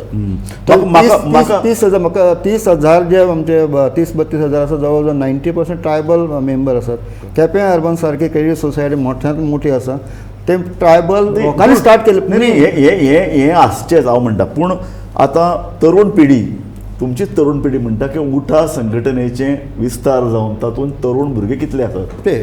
30,000 म्हाका 30,000 जे आमचे 30-32 हजार आसा, जवळ जवळ 90% ट्रायबल मेंबर आसात. केपें अर्बन सारखे क्रेडीट सोसायटी मोठ्यांत मोठी आसा, ते ट्रायबल लोकांनी स्टार्ट केले. न्ही हें हें आसचेंच हांव म्हणटा, पूण आतां तरुण पिढी, तुमचीच तरुण पिढी म्हणटा की उठा संघटनेचे विस्तार जावन तातूंत तरुण भुरगे कितले आसात ते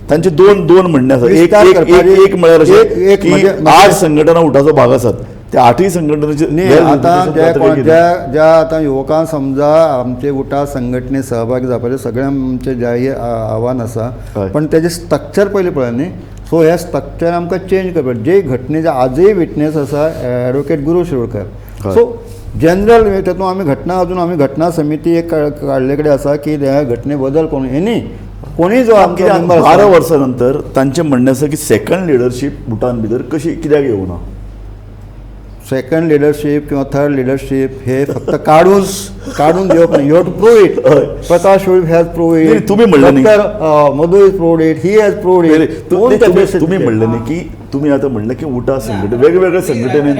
तांचे दोन म्हणणे आसा. एक एक म्हळ्यार अशें 8 संघटना उठाचो भाग आसात, त्या 8 संघटनेचे न्ही आतां ज्या ज्या आतां युवकांक समजा आमचे उठा संघटने सहभागी जावपाचें सगळें आमचें जाहीर आव्हान आसा, पण तेजें स्ट्रक्चर पयलीं पळय न्ही. सो हें स्ट्रक्चर आमकां चेंज करपाक जे घटनेचे आजूय विटनेस आसा एडवोकेट गुरू शिरोडकर. सो जनरल तातूंत आमी घटना अजून आमी घटना समिती एक काडले कडेन आसा की ह्या घटने बदल कोण हे न्ही कोणी जो आमचो मेंबर 12 वर्सां नंतर तांचें म्हणणें आसा की सेकंड लिडरशीप भूटान भितर कशी कित्याक येवना. सेकंड लिडरशीप किंवा थर्ड लिडरशीप हे फक्त काडून काडून दिवप न्ही, you have to prove it. Prakash Velip has prove it, तुमी म्हणलें न्ही, doctor Madhu is proved it, he has proved it. तुमी म्हणलें न्ही की तुमी आतां म्हणलें की उठा संघटन वेगवेगळे संघटनेन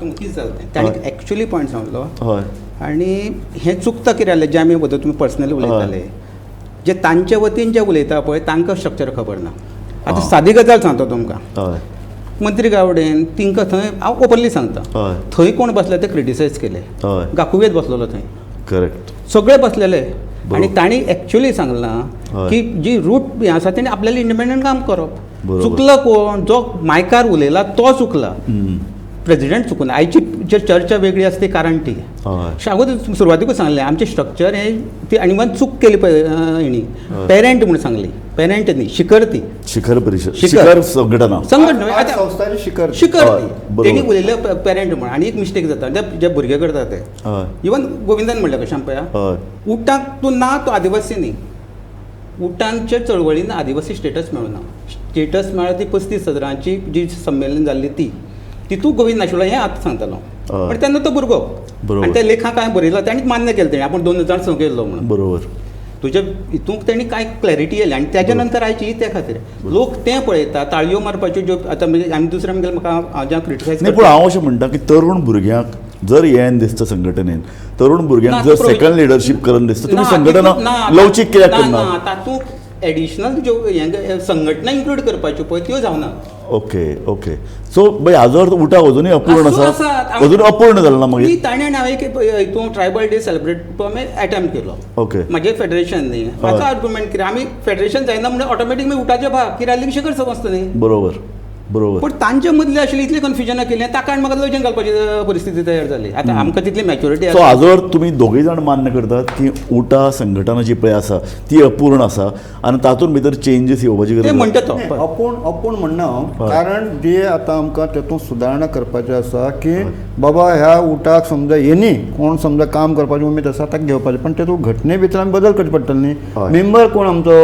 कितें जालें ताणें एक्चुअली पॉयंट सांगलो. हय, आनी हें चुकता कितें जालें जें आमी बद्दल तुमी पर्सनली उलयताले, जे तांचे वतीन जे उलयता पळय तांकां स्ट्रक्चर खबर ना. आतां सादी गजाल सांगता तुमकां, मंत्री गावडेन तिंकां थंय हांव ओपनली सांगता, थंय कोण बसले ते क्रिटिसायज केले, गाकुवेत बसलेलो थंय, करेक्ट, सगळे बसलेले आनी तांणी एक्चुअली सांगलां की जी रूट हें आसा तेणी आपल्याला इंडिपेंडंट काम करप. चुकलो कोण, जो मायकार उलयला तो चुकला, प्रेजिडेंट चुकून. आयची जे चर्चा वेगळी आसा ती कारण ती अगोदर सुरवातीकूच सांगलें आमचें स्ट्रक्चर हें ती आनी वन चूक केली पळय हेणी पेरंट म्हूण सांगली, पेरंट न्ही शिखर, ती शिखर परिशद, शिखर संघटना, संघटना शिखर शिखर ती तेणी उलयलें पेरंट म्हूण. आनी एक मिस्टेक जाता जे भुरगे करता ते, इवन गोविंदान म्हणलें कशें पळया उटाक तूं ना तो आदिवासी न्ही, उटांच्या चळवळीन आदिवासी स्टेटस मेळना, स्टेटस मेळ्ळा ती 35 हजारांची जी संमेलन जाल्ली ती तितू गोविंद नाशिल्लो हें आतां सांगतालो, पण तेन्ना तो भुरगो आनी त्या लेखाक हांवें बरयलो ताणें मान्य केलें तेणें आपूण 2006 केल्लो म्हणून. बरोबर, तुज्या हितूंक तेणी कांय क्लॅरिटी येयली आनी त्याच्या नंतर आयची त्या खातीर लोक तें पळयता ताळयो मारपाच्यो ज्यो आतां म्हणजे आनी दुसरें म्हणल्यार म्हाका हांव क्रिटिसायज न्ही, पूण हांव अशें म्हणटा की तरुण भुरग्यांक जर येन दिसता संघटनेन तरुण भुरग्यांक जर सेकंड लिडरशीप करून दिसता तुमी संघटना लवचीक कित्याक करना? तातूंत एडिशनल ज्यो हें संघटना इन्क्लूड करपाच्यो पळय त्यो जावना. ओके ओके सो बाय हाजो अर्थ उटा अजुनूय अपूर्ण आसा, अजून अपूर्ण जालें ना. मागीर ताणें हांवें हितून ट्रायबल डे सेलिब्रेट आमी एटेम्प्ट केलो. ओके म्हाजें फेडरेशन न्ही, म्हाजो आर्ग्युमेंट कितें आमी फेडरेशन जायना म्हणून ऑटोमॅटीक मागीर उटाचे भाग कित्याक लिंग शिखर समजता न्ही. बरोबर बरोबर. पूण तांचे मदले आशिल्ले इतले कन्फ्युजनां केलें ताका आनी म्हाका लजेन घालपाची परिस्थिती तयार जाली. आतां आमकां तितली मॅच्युरिटी. सो हाजो अर्थ तुमी दोगूय जाण मान्य करतात की उटा संघटना जी पळय आसा ती अपूर्ण आसा आनी तातूंत भितर चेंजीस येवपाची गरज म्हणटा तो अपूर्ण अपूर्ण म्हणना हांव, कारण जे आतां आमकां तेतूंत सुदारणा करपाची आसा की बाबा ह्या उटाक समजा येनी कोण समजा काम करपाची उमेद आसा ताका घेवपाचें, पण तेतूंत घटने भितर आमी बदल करचे पडटले न्ही. मेंबर कोण आमचो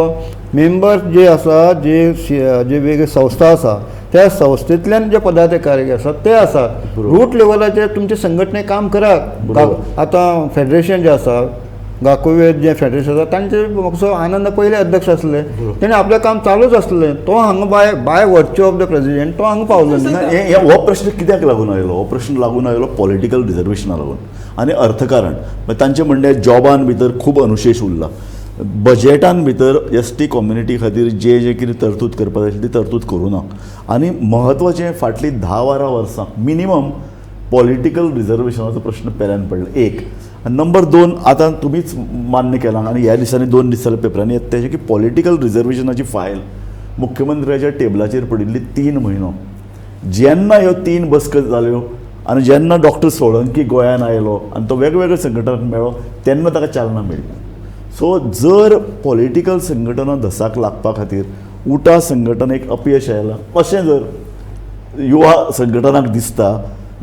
मेंबर जे आसा जे जे वेगळे संस्था आसा त्या संस्थेंतल्यान जे पदाधिकारी आसात ते आसात. रूट लेवलाचेर तुमचे संघटने काम करात. आतां फेडरेशन जें आसा गाकोवेर जें फेडरेशन आसा तांचे म्हाका आनंद पयले अध्यक्ष आसले, तेणें आपलें काम चालूच आसलें. तो हांगा by by virtue of the president तो हांगा पावलो. हो प्रश्न कित्याक लागून आयलो? हो प्रश्न लागून आयलो पॉलिटिकल रिजर्वेशना लागून आनी अर्थकारण. तांचें म्हणणें जॉबान भितर खूब अनुशेष उरला, बजेटान भितर एस टी कम्युनिटी खातीर जे जे कितें तरतूद करपाक जाय आशिल्ली ती तरतूद करूं ना. आनी म्हत्वाचें फाटलीं 10-12 वर्सां मिनिमम पॉलिटिकल रिजर्वेशनाचो प्रश्न पेल्यान पडला एक. आनी नंबर 2 आतां तुमीच मान्य केलां आनी ह्या दिसांनी 2 दीस जाले पेपरांनी येता तेजें की पॉलिटिकल रिजर्वेशनाची फायल मुख्यमंत्र्याच्या टेबलाचेर पडिल्ली 3 म्हयनो. जेन्ना ह्यो 3 बसको जाल्यो आनी जेन्ना डॉक्टर सोळंकी गोंयान आयलो आनी तो वेगवेगळ्या संघटनांक मेळ्ळो तेन्ना ताका चालना मेळ्ळी. सो जर पॉलिटिकल संघटना धसाक लागपा खातीर उटा संघटना एक अपयश आयलां अशें जर युवा संघटनाक दिसता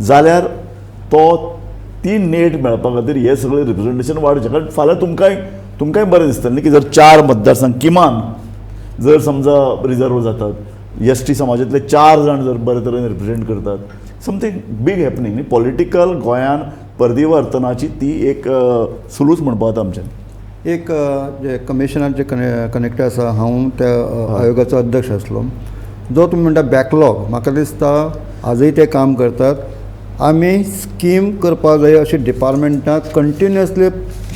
जाल्यार तो ती नेट मेळपा खातीर हे सगळें रिप्रेझेंटेशन वाडोवचें. कारण फाल्यां तुमकांय तुमकांय बरें दिसतलें न्ही की जर 4 मतदारसंघ किमान जर समजा रिजर्व जातात, एस टी समाजांतले 4 जाण जर बरे तरेन रिप्रेझेंट करतात, समथींग बीग हॅपनिंग न्ही. पॉलिटिकल गोंयान परिवर्तनाची ती एक सुलूस म्हणपा जाता आमच्यान. एक जे कमिशनाचे कनेक्ट आसा, हांव त्या आयोगाचो अध्यक्ष आसलो. जो तुमी म्हणटा बॅकलॉग, म्हाका दिसता आजूय ते काम करतात. आमी स्कीम करपाक जाय अशी डिपार्टमेंटाक कंटिन्युअसली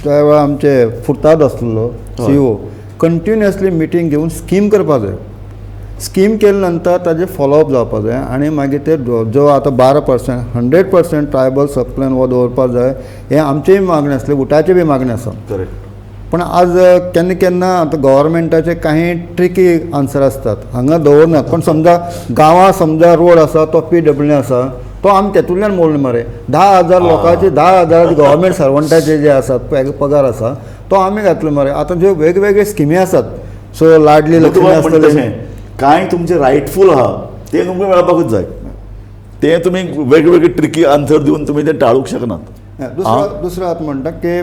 त्या वेळार आमचे फुर्ताद आसलो सीईओ, कंटिन्युअसली मिटींग घेवन स्कीम करपाक जाय. स्कीम केले नंतर ताजें फॉलोअप जावपाक जाय आनी मागीर ते जो आतां 12% 100% ट्रायबल सबप्लॅन हो दवरपाक जाय हें आमचेय मागणें आसलें, उटाचें बी मागणें आसा. करेक्ट. पण आज केन्ना केन्ना आतां गव्हर्मेंटाचे कांय ट्रिकी आन्सर आसतात, हांगा दवरनात. पण समजा गांवां समजा रोड आसा तो पीडब्ल्यू आसा तो आमी तेतूंतल्यान मोडले मरे 10,000 लोकांचे 10,000 गव्हर्मेंट सर्वंटाचे जे आसात पगार आसा तो आमी घातले मरे. आतां ज्यो वेगवेगळे स्किमी आसात, सो लाडली लक्ष्मी आसतली, कांय तुमचें रायटफूल आहा तें तुमकां मेळपाकूच जाय, तें तुमी वेगवेगळे ट्रिकी आन्सर दिवन तुमी तें टाळूंक शकनात. दुसरो आतां म्हणटा की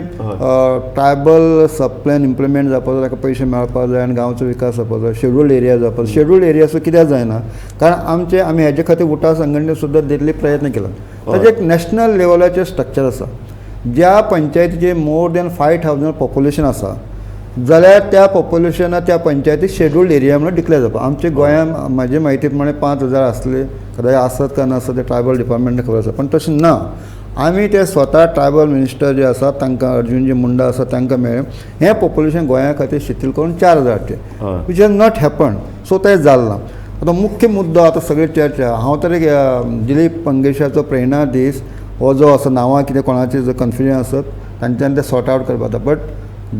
ट्रायबल सबप्लॅन इम्प्लिमेंट जावपाक जाय, ताका पयशे मेळपाक जाय आनी गांवचो विकास जावपाक जाय, शेड्यूल्ड एरिया जावपाक जाय. शेड्यूल्ड एरिया सुद्दां कित्याक जायना कारण आमचे आमी हेजे खातीर उटा संघटने सुद्दां दिल्ली प्रयत्न केला. ताजें एक नॅशनल लेवलाचें स्ट्रक्चर आसा, ज्या पंचायतीचे मोर दॅन 5,000 पॉप्युलेशन आसा जाल्यार त्या पॉप्युलेशना त्या पंचायतीक शेड्यूल्ड एरिया म्हणून डिक्लेर जावपा. आमच्या गोंयांत म्हाजे म्हायती प्रमाणे 5,000 आसले, कदाचित आसत काय नासत ते ट्रायबल डिपार्टमेंटाक खबर आसा, पण तशें ना. आमी ते स्वता ट्रायबल मिनिस्टर जे आसात तांकां अर्जुनजी मुंडा आसा तांकां मेळ्ळें हें पॉप्युलेशन गोंया खातीर शिथील करून 4,000 which has not happen. So तें जालें ना. आतां मुख्य मुद्दो आतां सगळी चर्चा, हांव तर एक दिलीप मंगेशाचो प्रेरणा दीस हो जो आसा नांवां कितें कोणाचें जर कन्फ्युजन आसत तांच्यान तें सॉर्ट आवट करपाक जाता. बट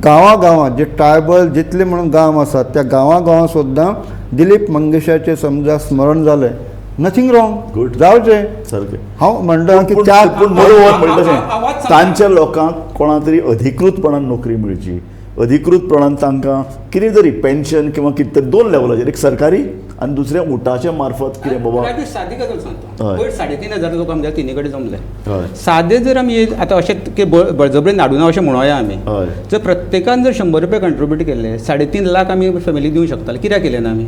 गांवां गांवां जे ट्रायबल जितले म्हणून गांव आसात त्या गांवां गांवां सुद्दां दिलीप मंगेशाचें समजा स्मरण जालें, नथींग रॉंग, गुड जावचें सारकें. हांव म्हणटा की चार पूण बरोबर म्हणटा तशें तांच्या लोकांक कोणा तरी अधिकृतपणान नोकरी मेळची, अधिकृतपणान तांकां कितें तरी पेन्शन किंवा कितें तरी 2 लेवलाचेर, एक सरकारी आनी दुसरें उटाच्या मार्फत कितें बाबा. सादी गजाल सांगता, पयर 3,500 लोक आमच्या तिनी कडेन जमले. सादे जर आमी आतां अशें की बळजबरीन हाडूना अशें म्हणोया आमी, जर प्रत्येकान जर 100 रुपया कंट्रिब्यूट केल्ले 3.5 लाख आमी फॅमिली दिवंक शकताले, कित्याक केलें ना आमी?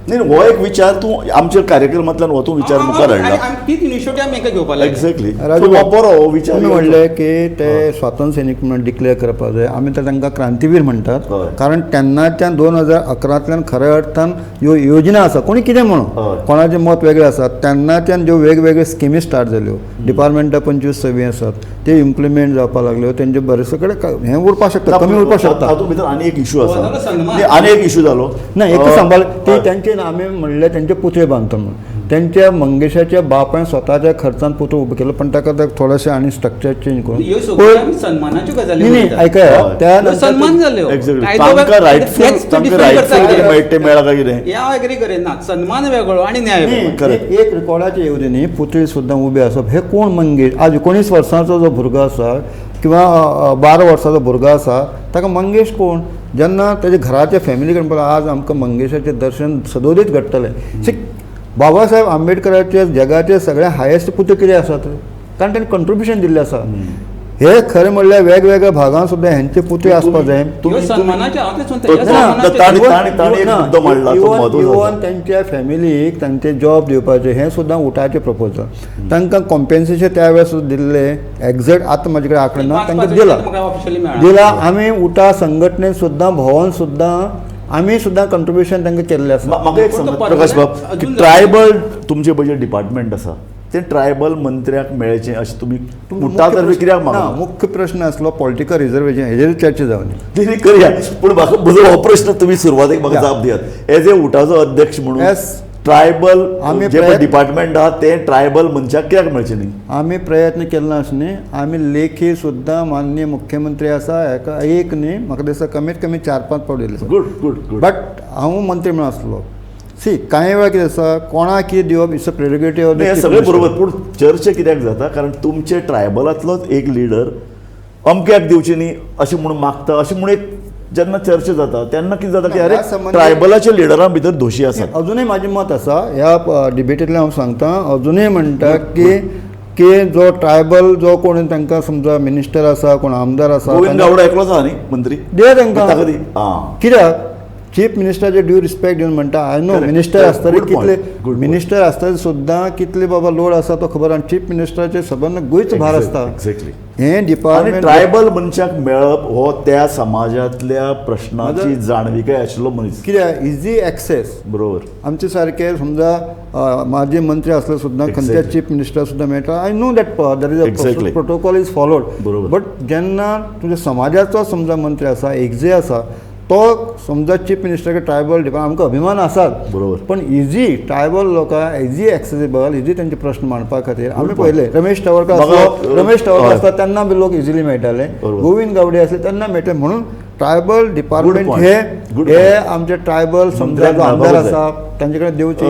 नाही, हो एक विचार तूं आमच्या कार्यक्रमांतल्यान हो तूं विचार मुखार हाडला. तीच इनिशिएटीव आमी एका घेवपाक लागले. एक्झॅक्टली. राजू बरो हो विचार. तुमी म्हणलें की ते स्वातंत्र्य सैनीक म्हणून डिक्लेअर करपाक जाय, आमी तर तांकां क्रांतीवीर म्हणटात, कारण तेन्नाच्यान 2011 खऱ्या अर्थान ह्यो योजना आसा, कोणी कितें म्हणून कोणाचें मत वेगळें आसा, तेन्नाच्यान ज्यो वेगवेगळ्यो स्किमी स्टार्ट जाल्यो, डिपार्टमेंटां 25 सवी आसात, त्यो इम्प्लिमेंट जावपाक लागल्यो, तेंचे बरेचशे कडेन हें उरपाक शकता, कमी उरपाक शकता. तातूंत भितर आनी एक इशू आसा, सन्मान. आनी एक इशू जालो ना एक सांबाळ ते तेंचे आमी म्हणलें तेंचे पुतळे बांदता म्हणून, तेंच्या मंगेशाच्या बापायन स्वताच्या खर्चान पुतळो उबो केलो, पण ताका थोडेशें आनी स्ट्रक्चर चेंज करून ह्यो सगळ्यो आमी सन्मानाच्यो गजाली. न्ही आयकया, त्या सन्मान जाल्यो. तांकां रायटफूल रायटफूल मेळ्ळा काय कितें हें हांव एग्री करिना. सन्मान वेगळो आनी न्याय वेगळो. एक रिकॉर्डाचें येवं न्ही, पुतळी सुद्दां उबे आसप हे कोण मंगेश आज 19 वर्सांचो जो भुरगो आसा किंवा 12 वर्सांचो भुरगो आसा ताका मंगेश कोण, जेन्ना तेजे घराच्या फॅमिली कडेन पळय आज आमकां मंगेशाचें दर्शन सदोदीत घडटलें. बाबासाहेब आंबेडकराचे जगाचे सगळे हायेस्ट पुतळे कितें आसात, कारण ताणें कंट्रिब्युशन दिल्लें आसा. हे खरें म्हणल्यार वेगवेगळ्या भागांत सुद्दां हेंचे पुतळे आसपाक जाय. इवन तेंच्या फॅमिलीक तांचे जॉब दिवपाचें हें सुद्दां उटाचें प्रपोजल, तांकां कॉम्पेन्सेशन त्या वेळार सुद्दां दिल्लें, एग्झॅक्ट आतां म्हजे कडेन आंकडे ना, तांकां दिला दिला. आमी उटा संघटनेन सुद्दां भोंवन सुद्दां आमी सुद्दां कंट्रिब्युशन तांकां केल्लें आसा. म्हाका एक सांग प्रकाश बाब, ट्रायबल तुमचें पळय डिपार्टमेंट आसा ते ट्रायबल मंत्र्याक मेळचें अशें तुमी उटा तर्फे कित्याक मागला? मुख्य प्रश्न आसलो पॉलिटिकल रिजर्वेशन, हेजेर चर्चा जावनी ती करया, पूण म्हाका म्हजो हो प्रश्न तुमी सुरवातेक म्हाका जाप दियात. एज ए उटाचो अध्यक्ष म्हणून ट्रायबल आमी जे डिपार्टमेंट आहा तें ट्रायबल मनशाक कित्याक मेळचें न्ही? आमी प्रयत्न केलो ना अशें न्ही, आमी लेखी सुद्दां माननीय मुख्यमंत्री आसा हेका एक न्ही, म्हाका दिसता कमीत कमी 4-5 पावट दिले. Good good good. But हांव मंत्री म्हणून आसलो, सी कांय वेळार कितें आसा कोणाक कितें दिवप it's a prerogative. हें सगळें बरोबर, पूण चर्चा कित्याक जाता कारण तुमचे ट्रायबलांतलोच एक लिडर अमक्याक दिवची न्ही अशें म्हणून मागता, अशें म्हणून एक जेन्ना चर्चा जाता तेन्ना कितें जाता की अरे ट्रायबलाच्या लिडरां भितर दोशी आसा. अजुनूय म्हाजें मत आसा ह्या डिबेटींतल्यान हांव सांगता, अजुनूय म्हणटा की की जो ट्रायबल जो कोण तांकां समजा मिनिस्टर आसा, कोण आमदार आसा, गोविंद गावडा एकलोच आसा न्ही मंत्री, दिया तांकां. कित्याक चीफ मिनिस्टराचे ड्यू रिस्पेक्ट दिवन म्हणटा, I know minister आसतले कितले मिनिस्टर आसतले सुद्दां कितले बाबा लोड आसा तो खबर, आनी चीफ मिनिस्टराचे सबंद गोंयच भार आसता. एक्झॅक्टली. हें डिपार्टमेंट ट्रायबल मनशाक मेळप हो त्या समाजांतल्या प्रश्नाची जाणविकाय आशिल्लो मनीस, कित्याक इजी एक्सेस. बरोबर. आमचे सारके समजा माजी मंत्री आसले सुद्दां खंयच्या चीफ मिनिस्टर सुद्दां मेळटा. I know that there is a protocol is followed. बरोबर. बट जेन्ना तुज्या समाजाचो समजा मंत्री आसा, एक्जे आसा, तो समजा चीफ मिनिस्टर ट्रायबल डिपार्टमेंट आमकां अभिमान आसात, बरोबर, पण इजी ट्रायबल लोकांक इजी एक्सेसिबल, इजी तेंचे प्रश्न मांडपा खातीर आमी पळयले. रमेश तवडकर आसलो, रमेश तवडकर आसता तेन्ना बी लोक इजिली मेळटाले, गोविंद गावडे आसले तेन्ना मेळटले. म्हणून ट्रायबल डिपार्टमेंट हे हे आमचे ट्रायबल समजा जो आमदार आसा तांचे कडेन दिवचे.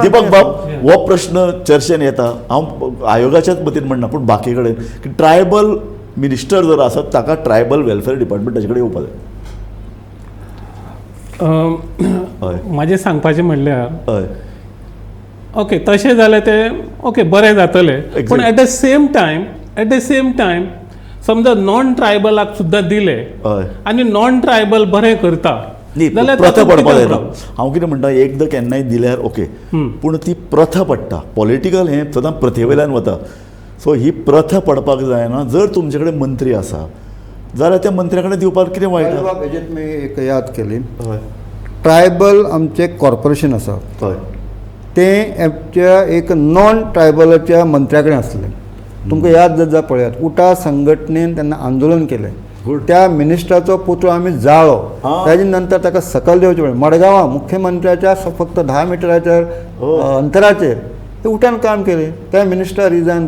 दीपक बाब, हो प्रश्न चर्चेन येता, हांव आयोगाच्याच वतीन म्हणना पूण बाकी कडेन की ट्रायबल मिनिस्टर जर आसत ताका ट्रायबल वेलफेअर डिपार्टमेंट ताचे कडेन येवपाक जाय. म्हाजें सांगपाचें म्हणल्यार ओके तशें जाल्यार तें ओके बरें जातलें, पूण at the same time, at the same time समजा नॉन ट्रायबलाक सुद्दां दिलें आनी नॉन ट्रायबल बरें करता जाल्यार प्रथा पडपाक जायना. हांव कितें म्हणटा, एकदां केन्नाय दिल्यार ओके, पूण ती प्रथा पडटा. पॉलिटिकल हें सदां प्रथे वयल्यान वता, सो ही प्रथा पडपाक जायना. जर तुमचे कडेन मंत्री आसा जाल्यार त्या मंत्र्या कडेन दिवपाक कितें वायट? हेजेर मी एक याद केली, ट्रायबल आमचें कॉर्पोरेशन आसा तें आमच्या एक नॉन ट्रायबलाच्या मंत्र्या कडेन आसलें. तुमकां याद जाता पळयात, उटा संघटनेन तेन्ना आंदोलन केलें, त्या मिनिस्टराचो पुतळो आमी जाळो, ताजे नंतर ताका सकयल देंवचें पडलें. मडगांवां मुख्यमंत्र्याच्या फक्त 10 मिटराच्या अंतराचेर ते उटान काम केलें. त्या मिनिस्टर रिजायन,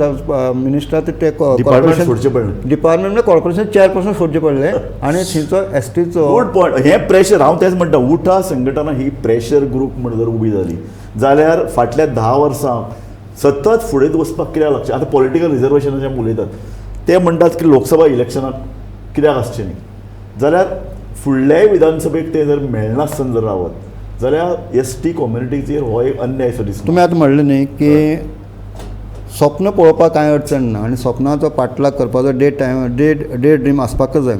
मिनिस्टर ते कॉर्पोरेशन सोडचें पडलें, डिपार्टमेंट कॉर्पोरेशन चेअरपर्सन सोडचें पडलें आनी थंयचो एसटीचो. Good point. हें प्रेशर, हांव तेंच म्हणटा, उटा संघटना ही प्रेशर ग्रूप म्हण जर उबी जाली जाल्यार फाटल्या 10 वर्सां सतत फुडें वचपाक कित्याक लागचें? आतां पॉलिटिकल रिजर्वेशनाचें आमी उलयतात, ते म्हणटात की लोकसभा इलेक्शनाक कित्याक आसचें न्ही, जाल्यार फुडल्याय विधानसभेक ते जर मेळनासतना जर रावत जाल्यार एस टी कम्युनिटीचेर हो एक अन्याय सो दिसता. तुमी आतां म्हणलें न्ही की स्वप्न पळोवपाक कांय अडचण ना आनी स्वप्नाचो पाठलाग करपाचो day time day day dream आसपाकच जाय.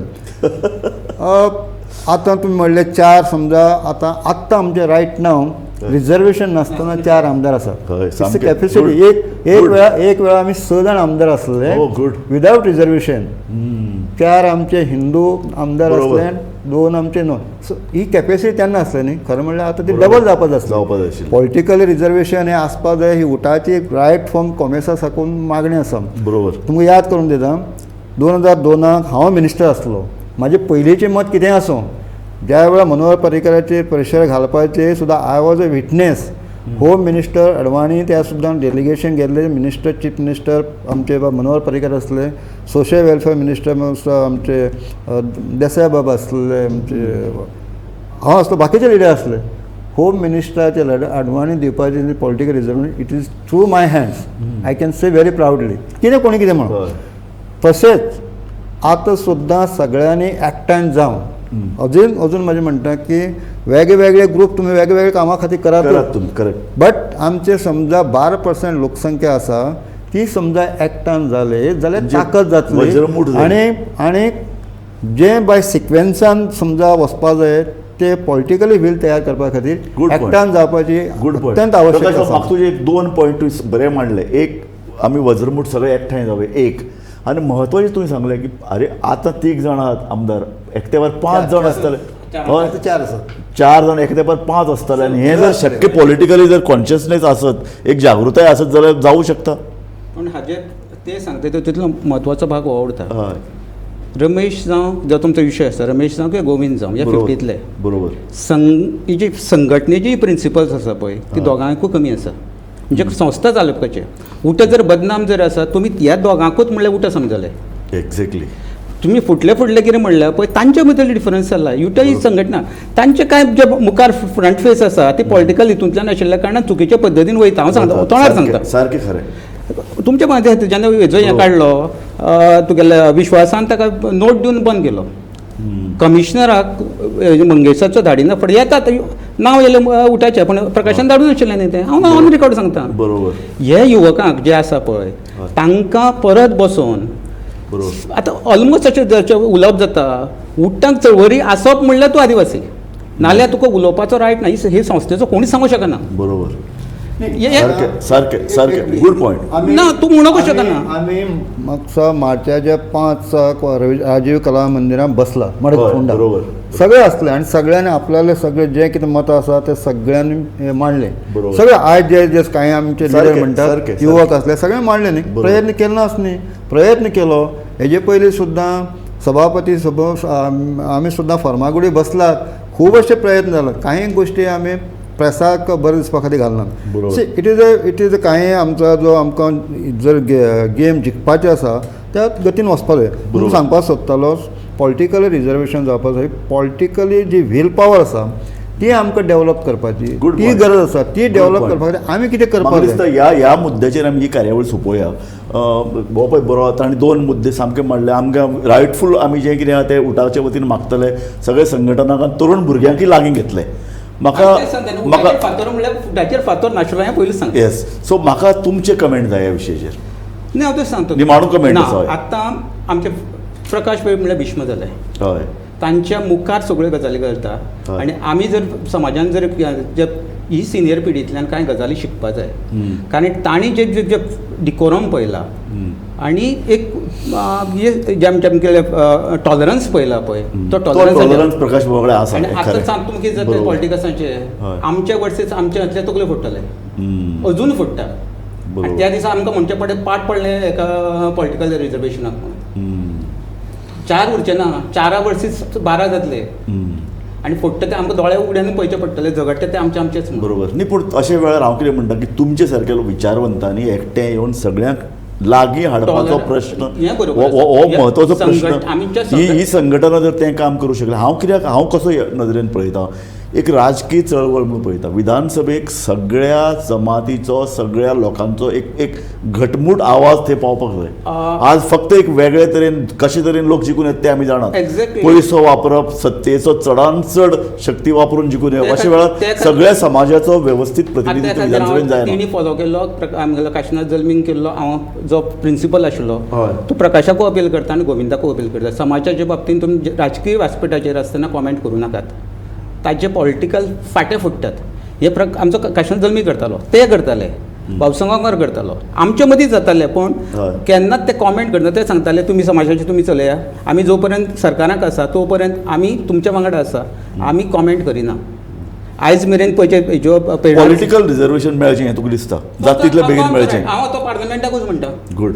आतां तुमी म्हणलें 4 समजा आतां आत्तां आमचें रायट नाव रिजर्वेशन नासतना 4 आमदार आसात. हय, सामकें. Capacity Good. एक Good. वेळा एक वेळा आमी 6 जाण आमदार आसले Oh, good. Without reservation. 4 आमचे हिंदू आमदार बरोबर. आसले, 2 आमचे नॉन. सो ही कॅपेसिटी तेन्ना आसली न्ही, खरें म्हणल्यार आतां ती बरोबर. डबल जावपाक जाय आसली. जावपाक जाय आशिल्ली. पॉलिटिकल रिजर्वेशन हें आसपाक जाय, ही उटाची रायट फ्रॉम कॉमेसा साकून मागणी आसा. बरोबर. तुमकां याद करून दिता, 2002 हांव मिनिस्टर आसलो. म्हाजें पयलींचें मत कितेंय आसूं, ज्या वेळार मनोहर पर्रीकराचेर प्रेशर घालपाचें सुद्दां I was a witness. Home minister Advani त्या सुद्दां डेलिगेशन गेल्ले, मिनिस्टर चीफ मिनिस्टर आमचे मनोहर पर्रीकर आसले, सोशल वेलफेअर मिनिस्टर आमचे देसाय बाब आसले, आमचे हांव आसलो, बाकीचे लिडर आसले. होम मिनिस्टराचे अडवाणी दिवपाचे political reservation it is through my hands, I can say very proudly. कितें कोणी कितें म्हणून. तशेंच आतां सुद्दां सगळ्यांनी एकठांय जावन अजून अजून म्हजें म्हणटा की वेगळे ग्रूप तुमी वेगळे कामां खातीर करात तुमी, करेक्ट. बट आमचे समजा 12% लोकसंख्या आसा ती समजा एकठांय जाले जाल्यार ताकद जातली. आनी आनी जे बाय सिक्वेन्सान समजा वचपा जाय ते पॉलिटिकली व्हील तयार करपा खातीर एकठांय जावपाची अत्यंत आवश्यक आसा. म्हाका तुजे एक 2 पॉयंट तुवें बरें मांडले. एक, आमी वज्रमूठ सगळे एकठांय जावया एक, आनी म्हत्वाचें तुवें सांगलें की अरे आतां 3 जाण आहात आमदार, एक तेंपार 5 जाण आसतले. हय, 4 आसात, 4 जाण एक तेंपार 5 आसतले. आनी हें जर शक्य पॉलिटिकली जर कॉन्शियसनेस आसत, एक जागृताय आसत जाल्यार जावूं शकता. पूण हाजे ते सांगता तितलो म्हत्वाचो भाग हो उरता. हय, रमेश जावं, जो तुमचो विशय आसा, रमेश जावं किंवा गोविंद जावं, ह्या 50तले बरोबर ही जी संघटनेची प्रिंसिपल्स आसा पळय ती दोगांकूय कमी आसा. म्हणजे संस्था चालवपाचे उटा जर बदनाम जर आसा, तुमी ह्या दोगांकूच म्हणल्यार उटा समजले. एक्झॅक्टली. तुमी फुटले फुडले कितें म्हणल्यार पळय तांचे मदीं डिफरन्स जाला. युटा ही संघटना तांचे कांय जे मुखार फ्रंट फेस आसा ती पॉलिटिकल हितूंतल्यान आशिल्ल्या कारणान चुकीच्या पद्दतीन वयता. हांव सांगता, तोंडार सांगता, सारकें खरें. तुमच्या मदें जेन्ना हेजो हें काडलो तुगेल्या विश्वासान ताका नोट दिवन बंद केलो. कमिशनराक मंगेशाचो धाडिना फुडें येता नांव येयलें उटाचें, पूण प्रकाशन धाडून नाशिल्लें न्ही तें. हांव ऑन रिकॉर्ड सांगता. बरोबर. हे युवकांक जे आसा पळय तांकां परत बसोवन आतां ऑलमोस्ट अशें उलोवप जाता, उट्टांक चळवळी आसप म्हणल्यार तूं आदिवासी, नाल्यार तुका उलोवपाचो रायट ना. ही संस्थेचो कोणीच सांगूंक शकना. बरोबर, सारकें सारकें, गुड पॉयंट. ना तूं म्हणूंक शकना. आमी म्हापसा मार्चाच्या 5 राजीव कला मंदिरान बसला मडगांव, बरोबर, सगळे आसले आनी सगळ्यांनी आपल्याले सगळे जे कितें मतां आसा ते सगळ्यांनी मांडले. सगळे आयज जे जे कांय आमचे लिडर म्हणटात युवक आसले सगळे मांडले न्ही. प्रयत्न केलो नाच न्ही, प्रयत्न केलो. हेजे पयलीं सुद्दां सभापती आमी सुद्दां फर्मागुडी बसलात, खूब अशे प्रयत्न जाले. कांय गोश्टी आमी प्रेसाक बरें दिसपा खातीर घालना. It is a it is कांय आमचो जो आमकां जर गेम जिखपाचें आसा त्या गतीन वचपाक जाय. पूण सांगपाक सोदतालो पॉलिटिकली रिजर्वेशन जावपाक जाय. पॉलिटिकली जी व्हील पावर आसा ती आमकां डेव्हलप करपाची ती गरज आसा. ती डेव्हलप करपा खातीर आमी कितें करपाक जाय. ह्या ह्या मुद्द्याचेर आमी ही कार्यावळ सोंपोवया. हो पळय बरो आतां आनी 2 मुद्दे सामके मांडले. आमकां रायटफूल आमी जें कितें आहा तें उटाच्या वतीन मागतले, सगळे संघटनांक तरुण भुरग्यांकय लागीं घेतले. म्हाका म्हाका फातोर म्हणल्यार फुटाचेर फातोर नाशिल्लो हें पयलीं सांग. येस, सो म्हाका तुमचे कमेंट जाय ह्या विशयाचेर. न्ही, हांव तें सांगता. निमाणो कमेंट आसा. आतां आमचे प्रकाश पै म्हणल्यार भीष्म जाले. हय, तांच्या मुखार सगळ्यो गजाली करता. आनी आमी जर समाजान जर ही सिनियर पिढींतल्यान कांय गजाली शिकपा जाय, कारण तांणी जे जे डिकोरम पळयला आनी एक जे आमचे आमगेले टॉलरन्स पळयला पळय, तो टॉलरन्स प्रकाश बाबा आसा. आनी आतां सांग तुमकां कितें जाता पॉलिटिक्साचें, आमच्या वर्सेस आमच्या हातले तकल्यो फोडटले, अजून फोडटा. आनी त्या दिसा आमकां म्हणचें पडलें, पाठ पडलें एका पॉलिटिकल रिजर्वेशनाक म्हणून. 4 उरचे ना, 4 वर्सीस 12 जातले आनी फोडटा ते आमकां दोळे उगड्यान पळयचे पडटले, झगडटा ते आमचे आमचेच. बरोबर न्ही. पूण अशे वेळार हांव कितें म्हणटा की तुमचे सारके विचारवंतांनी एकटें येवन सगळ्यांक लागीं हाडपाचो प्रश्न हो म्हत्वाचो प्रश्न. ही संघटना जर तें काम करूं शकले, हांव कित्याक हांव कसो नदरेन पळयता, एक राजकीय चळवळ म्हणून पळयता. विधानसभेक सगळ्या जमातीचो सगळ्या लोकांचो एक एक घटमूट आवाज थंय पावपाक जाय. आज फक्त एक वेगळे तरेन कशे तरेन लोक जिखून येता ते आमी जाणात. पयसो वापरप, सत्तेचो चडान चड शक्ती वापरून जिखून येवप, अशा वेळार सगळ्या समाजाचो वेवस्थीत प्रतिनिधित्व विधानसभेन जायना. तेणी फॉलो केल्लो आमगेलो काशिनाथ जल्मीन केल्लो हांव जो प्रिंसिपल आशिल्लो तो प्रकाशाकूय अपील करता आनी गोविंदाकूय अपील करता, समाजाच्या बाबतींत तुमी राजकीय व्यासपिठाचेर आसतना कॉमेंट करूं नाकात, ताजे पॉलिटिकल फाटे फुट्टात. हे आमचो काशिनाथ जल्मी करतालो, ते करताले, बाबुसंगांवकर करतालो, आमचे मदीं जाताले, पूण केन्नाच ते कॉमेंट करना. ते सांगताले तुमी समाजाचे तुमी चलया, आमी जो पर्यंत सरकाराक आसा तो पर्यंत आमी तुमच्या वांगडा आसा, आमी कॉमेंट करिना. आयज मेरेन पळय ज्यो पॉलिटिकल रिजर्वेशन मेळचें हें तुका दिसता, जातीतले बेगीन मेळचें? हांव तो पार्लमेंटाकूच म्हणटा. Good,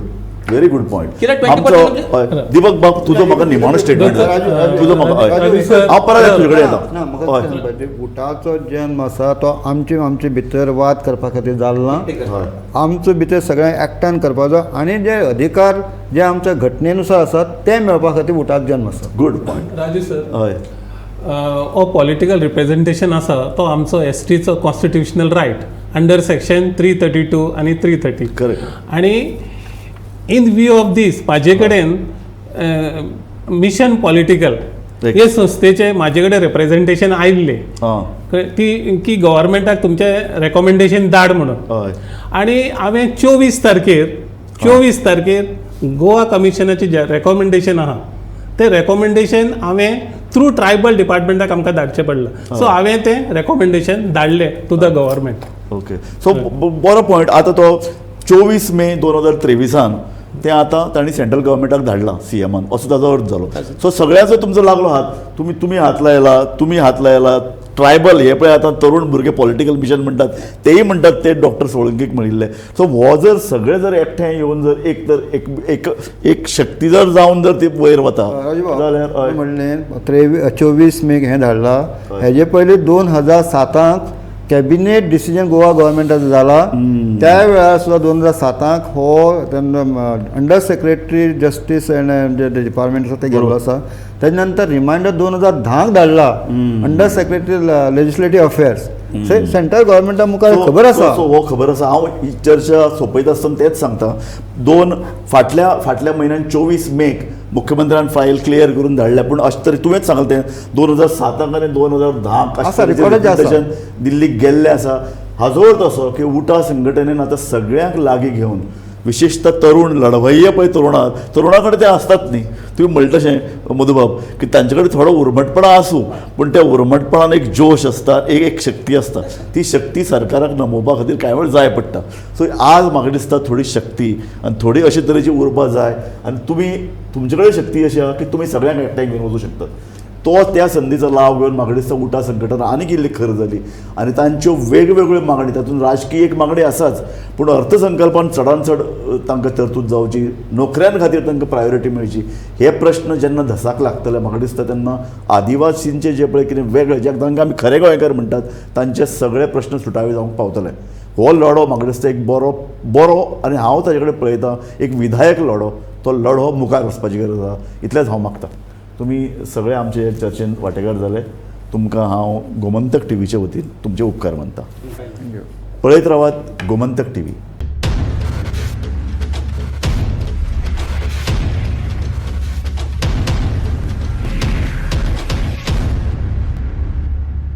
very good point. कित्याक 20% दीपक बाब, तुजो म्हाका निमाणो स्टेटमेंट, तुजो म्हाका हांव परत तुजे कडेन येता. म्हाका उटाचो जन्म आसा तो आमचे आमचे भितर वाद करपा खातीर जालो ना, आमचो भितर सगळ्यांक एकठांय करपाचो आनी जे अधिकार जे आमच्या घटनेनुसार आसात ते मेळपा खातीर उटाचो जन्म आसा. Good point Raju sir. हय, हो पॉलिटिकल रिप्रेझेंटेशन आसा तो आमचो एस टीचो कॉन्स्टिट्युशनल रायट अंडर सेक्शन 332 आनी 330. करेक्ट. आनी इन व्यू ऑफ these म्हाजे कडेन मिशन पॉलिटिकल हे संस्थेचे म्हाजे कडेन रिप्रेझेंटेशन आयिल्लें ती की गव्हर्मेंटाक तुमचें रेकॉमेंडेशन धाड म्हणून. आनी हांवें 24 तारखेर गोवा कमिशनाचें जें रेकॉमेंडेशन आहा तें रेकॉमेंडेशन हांवें थ्रू ट्रायबल डिपार्टमेंटाक आमकां धाडचें पडलें. सो हांवें तें रेकॉमेंडेशन धाडलें to the government. Okay, so बरो पॉयंट. आतां तो 24 मे 2023 तें आतां तांणी सेंट्रल गव्हर्मेंटाक धाडलां सी एमान, असो ताजो अर्थ जालो. सो सगळ्यांचो तुमचो लागलो हात, तुमी हात लायला, तुमी हात लायला. ट्रायबल हे पळय आतां तरुण भुरगे पॉलिटिकल मिशन म्हणटात, तेय म्हणटात ते डॉक्टर सोळंकीक म्हणिल्ले. सो हो जर सगळे जर एकठांय येवन जर एक तर एक एक एक शक्ती जर जावन जर ती वयर वता जाल्यार म्हणलें 24 मेक हें धाडलां, हेजे पयलीं 2007 कॅबिनेट डिसिजन गोवा गव्हर्मेंटाचो जाला. त्या वेळार सुद्दां 2007 हो तेन्ना under secretary justice and J department आसा ते गेल्लो आसा. तेजे नंतर रिमांयडर 2010 धाडला under secretary legislative affairs. Central गव्हर्मेंटा मुखार खबर आसा. सो हो खबर आसा. हांव ही चर्चा सोंपयता आसतना तेंच सांगता, दोन फाटल्या फाटल्या म्हयन्यान 24 मेक मुख्यमंत्र्यान फायल क्लियर करून धाडल्या, पूण अशें तरी तुवेंच सांगलें तें 2007 आनी 2010 दिल्लीक गेल्लें आसा. हाजो अर्थ असो की उटा संघटनेन आतां सगळ्यांक लागीं घेवन, विशेषतः तरुण लढवय्ये पळय तरुणा कडेन ते आसतात न्ही, तुवें म्हणलें तशें मधुबाब की तांचे कडेन थोडो उर्मटपणा आसूं, पूण त्या उर्मटपणान एक जोश आसता, एक एक शक्ती आसता, ती शक्ती सरकाराक नमोवपा खातीर कांय वेळ जाय पडटा. सो आज म्हाका दिसता थोडी शक्ती आनी थोडी अशे तरेची उर्बा जाय, आनी तुमी तुमचे कडेन शक्ती अशी आहा की तुमी सगळ्यांक एकठांय घेवन वचूं शकतात. तो त्या संदीचो लाव घेवन म्हाका दिसता उटा संघटना आनीक इल्ली खर जाली आनी तांच्यो वेगवेगळ्यो मागणी, तातूंत राजकीय एक मागणी आसाच, पूण अर्थसंकल्पान चडान चड तांकां तरतूद जावची, नोकऱ्यां खातीर तांकां प्रायोरिटी मेळची, हे प्रश्न जेन्ना धसाक लागतले म्हाका दिसता तेन्ना आदिवासींचे जे पळय कितें वेगळे, जे तांकां आमी खरे गोंयकार म्हणटात, तांचे सगळे प्रश्न सुटावे जावंक पावतले. हो लढो म्हाका दिसता एक बरो बरो आनी हांव ताजे कडेन पळयतां एक विधायक लढो, तो लढो मुखार वचपाची गरज आसा, इतलेंच हांव मागता. तुमी सगळे आमचे चर्चेन वांटेकार जाले, तुमकां हांव गोमंतक टीव्हीचे वतीन तुमचे उपकार मानता. पळयत रावात गोमंतक टीव्ही.